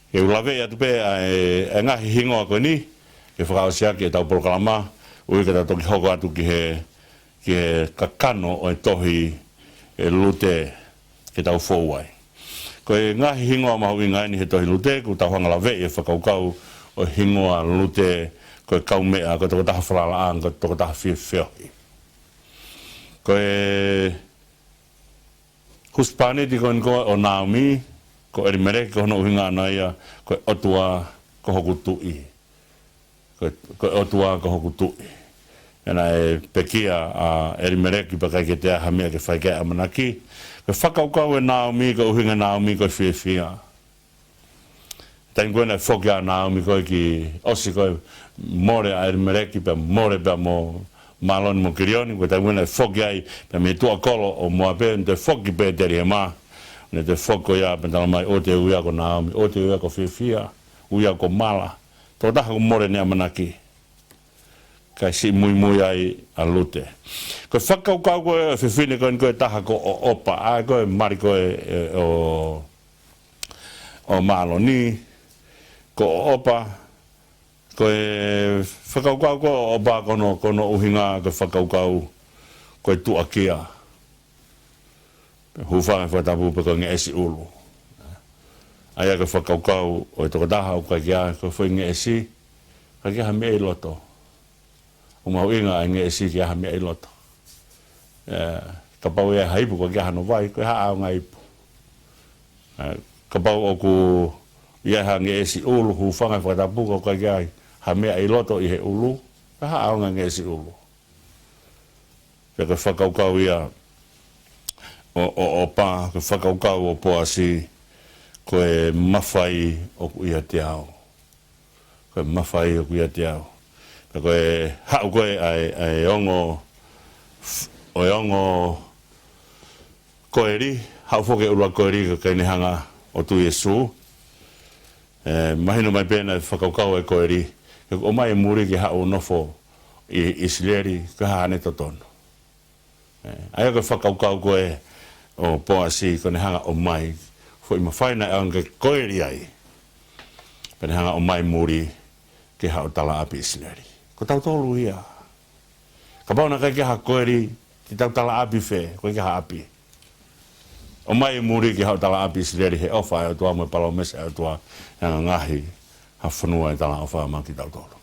ke u laveʻi atu pē ʻa e, ʻa e ngaahi hingoa ko eni, ke fakaʻosi ʻaki ʻetau polokalama, ʻuhi ke tau toki hoko atu ki he, ki he kakano ʻo e tohi ʻa Lute ke tau fou ai. Ko e ngaahi hingoa mahuʻinga eni he tohi Lute, ʻoku tau hanga ʻo laveʻi e fakakaukau ʻo e hingoa Lute, ko e kaumeʻa, ko e tokotaha falalaʻanga, ko e tokotaha fie feohi. Ko e husepāniti ko eni ko ē ʻo Naomi, ko ʻElimeleki, ko hono ʻuhinga ʻana ia, ko e ʻOtua ko hoku tuʻi. Ko e, ko e ʻOtua ko hoku tuʻi. Pea naʻe pekia ʻa ʻElimeleki pea ʻikai ke toe ʻi ai ha meʻa ke fai ki ai e ʻamanaki. Ko e fakakaukau ʻa Naomi, ko e ʻuhinga ʻa Naomi ko e fiefia. Taimi ko ē naʻe foki ai ʻa Naomi ko ē ki ʻosi ko ē mole ʻa ʻElimeleki pea mole pea mo Māloni mo Kilioni, ko e taimi ko ē naʻe foki ai pē mei tuʻa kolo ʻo Moape, naʻe toe foki ki Pētelihema, naʻe toe foki ko ia pea tala mai ʻoua te u ui au ko Naomi, ʻoua te u ui au ko fiefia, ui au ko mala. Tokotaha ʻoku mole ʻene ʻamanaki. Kae siʻi muimui ai ʻa Lute. Ko e fakakaukau ko ē ʻo e fefine ko eni ko e taha ko ʻOʻopa, ʻa ē ko e mali ko ē ʻo, ʻo Māloni, ko ʻOʻopa, ko e fakakaukau ko ē ʻo ʻOʻopa ko hono, ko hono ʻuhinga ko e fakakaukau ko e tuʻakia. Hūfanga he fakatapu, pe ko e ngeʻesi ʻulu. ʻA ia ko e fakakaukau ʻo e tokotaha ʻoku ʻikai ke ʻi ai, ko e foʻi ngeʻesi, ʻikai ke ʻi ai ha meʻa ʻi loto. ʻOku mahuʻinga ʻa e ngeʻesi ke ʻi ai ha meʻa ʻi loto. ʻE, kapau ʻe ʻi ai ha ipu ʻoku ʻikai ke ʻi ai hano vai, ko e hā ʻaonga e ipu. ʻE, kapau ʻoku ʻi ai ha ngeʻesi ʻulu, hūfanga he fakatapu, ʻoku ʻikai ke ʻi ai ha meʻa ʻi loto ʻi he ʻulu, ko e hā ʻaonga e ngeʻesi ʻulu. Pea ko e fakakaukau ia ʻo, ʻo, ʻOʻopa, ko e fakakaukau ʻo Poasi, ko e mafai ʻoku ʻiate au. Ko e mafai ʻoku ʻiate au. Pea ko e haʻu ko ē ʻa e, ʻa e ongo ʻo e ongo koeli, haʻu foki e ʻuluaki koeli ko e Kainehanga ʻo Tuʻi Iesū. ʻE mahino mai pē naʻe fakakaukau e koeli ke ʻomai e muli ke haʻu ʻo nofo ʻi ʻIsileli, ko e hā haʻane totonu. ʻE, ʻa ia ko e fakakaukau ko ē ʻo Poasi ko ʻene hanga ʻo ʻomai foʻi mafai naʻe ʻaonga ke koeli ai, pea ne hanga ʻo ʻomai muli ke haʻu ʻo talaʻapi ʻIsileli. Ko tautolu ia. Kapau naʻe ʻikai ke ʻi ai ha koeli, te tau talaʻapi fē, ko e ʻikai ke ʻi ai ha ʻapi. ʻOmai e muli ke haʻu ʻo talaʻapi ʻIsileli he ʻofa ʻa e ʻOtua mo e palōmesi ʻa e ʻOtua, ʻe anga ngaahi ha fonua ʻe talaʻofa maʻa kitautolu.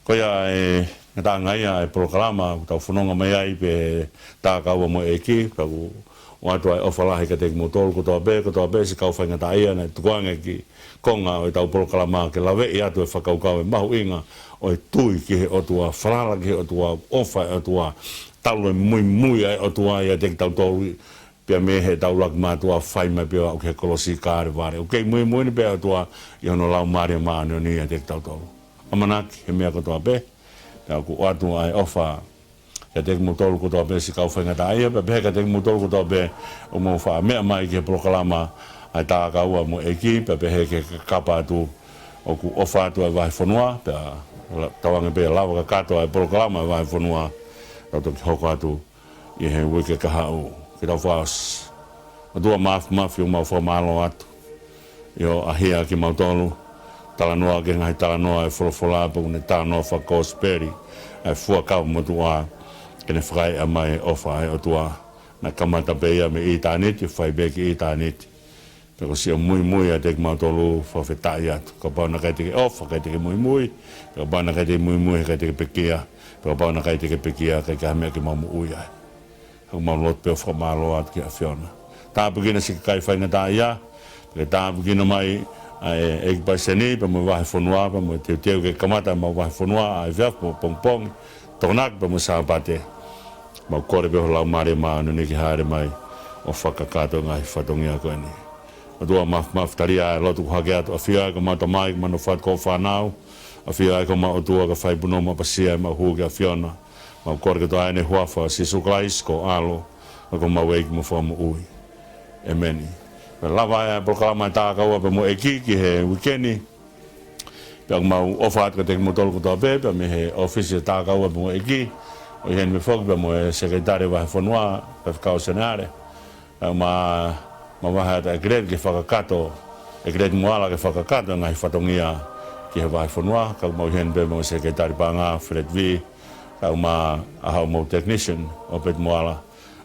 Ko ia e ngataʻanga ia e polokalama ʻoku tau fononga mai ai pē he Tā Kaua mo e ʻEiki, pea ʻoku ʻoatu ʻa e ʻofa lahi kiate kimoutolu kotoa pē, kotoa pē siʻi kau faingataʻaʻia naʻe tukuange ki konga ʻo ʻetau polokalama ke laveʻi atu e fakakaukau e mahuʻinga ʻo e tui ki he ʻOtua, falala ki he ʻOtua, ʻofa e ʻOtua, talu e muimui ʻa e ʻOtua ʻiate kitautolu, pea mei heʻetau ʻuluaki mātuʻa fai mai pē ʻo aʻu ki he kolosi Kalevale. ʻOku kei muimui ni pē ʻa e ʻOtua ʻi hono Laumālie Māʻoniʻoni ʻiate kitautolu. ʻAmanaki he meʻa kotoa pē, pea ʻoku ʻoatu ʻa e ʻofa kiate kimoutolu kotoa pē siʻi kau faingataʻaʻia, pea pehē kiate kimoutolu kotoa pē ʻoku mou faʻa meʻa mai ki he polokalama ʻa e Tā Kaua mo e ʻEiki, pea pehē ki he kakapa atu ʻoku ʻofa atu ʻa e vahefonua, pea la-, tauange pē lava kakato ʻa e polokalama ʻa e vahefonua, tau toki hoko atu ʻi he uike kahaʻu. Ke tau fakaʻosi. ʻOtua Māfimafi, ʻoku mau fakamālō atu ʻi hoʻo ʻaʻahi kimautolu, talanoa ki he ngaahi talanoa ʻa e folofola, pea ʻoku ne talanoa fakakosipeli ʻa e fuakava motuʻa, ke ne fakaeʻa mai e ʻofa ʻa e ʻOtua naʻe kamata pē ia mei ʻitāniti, fai pē ki ʻitāniti. Pea ko siʻo muimui ʻiate kimautolu, fakafetaʻi atu. Kapau naʻe ʻikai te ke ʻofa, ʻikai te ke muimui, pea kapau naʻe ʻikai te ke muimui, ʻikai te ke pekia, pea kapau naʻe ʻikai te ke pekia, ʻikai ke ʻi ai ha meʻa ke mau moʻui ai. ʻOku mau lotu pē ʻo fakamālō atu ki he ʻAfiona. Tāpuekina siʻi kakai faingataʻaʻia, pea tāpuekina mai ʻa e ʻEiki Palesiteni, pea mo e vahefonua, pea mo e teuteu ke kamata ʻemau vahefonua ʻa e efiafi mo e pongipongi, Tokonaki pea mo e Sāpate. Mau kole pē ho Laumālie Māʻoniʻoni ke hāʻele mai ʻo fakakakato e ngaahi fatongia ko eni. ʻOtua Māfimafi, talia e lotu kuo hake atu, ʻafio ai ko homau Tamai, ke mau nofo atu ko hoʻo fānau. ʻAfio ai ko homau ʻOtua, kae fai punou maʻu ʻapasia ʻemau hū ki he ʻAfiona. Mau kole kotoa ʻi he huafa ʻo Sīsū Kalaisi ko ho ʻAlo, ko homau ʻEiki mo Fakamoʻui. ʻĒmeni. Pea lava ai e polokalama ʻa e Tā Kaua pea mo e ʻEiki ki he uike ni. Pea ʻoku mau ʻofa atu kiate kimoutolu kotoa pē, pea mei he ʻōfisi ʻo e Tā Kaua pea mo e ʻEiki, ʻo ʻi heni pē foki pea mo e Sekelitali Vahefonua, Faifekau Seneale. Pea ʻoku ma-, mavahe atu ʻa ʻEkileti ke fakakakato, ʻEkileti Moala ke fakakakato e ngaahi fatongia ki he vahefonua, ka ʻoku mau ʻi heni pē mo e Sekelitali Paʻanga, Fred V, pea ʻoku ma-, ʻa hoʻomou technician, ʻOpeti Moala,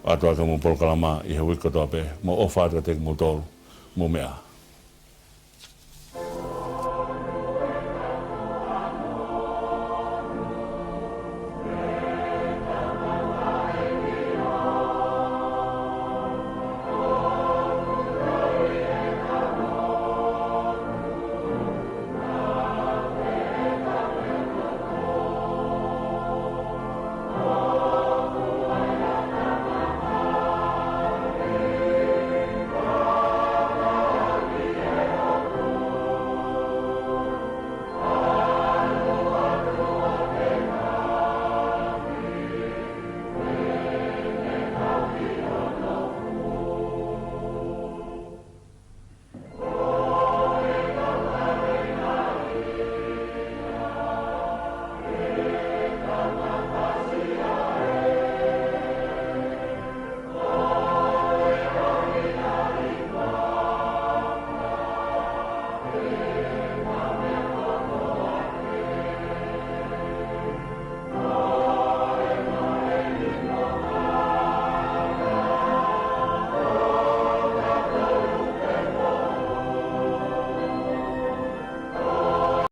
ʻoatu ʻaki hoʻomou polokalama ʻi he uike kotoa pē. Mau ʻofa atu kiate kimoutolu, mou meʻa ā.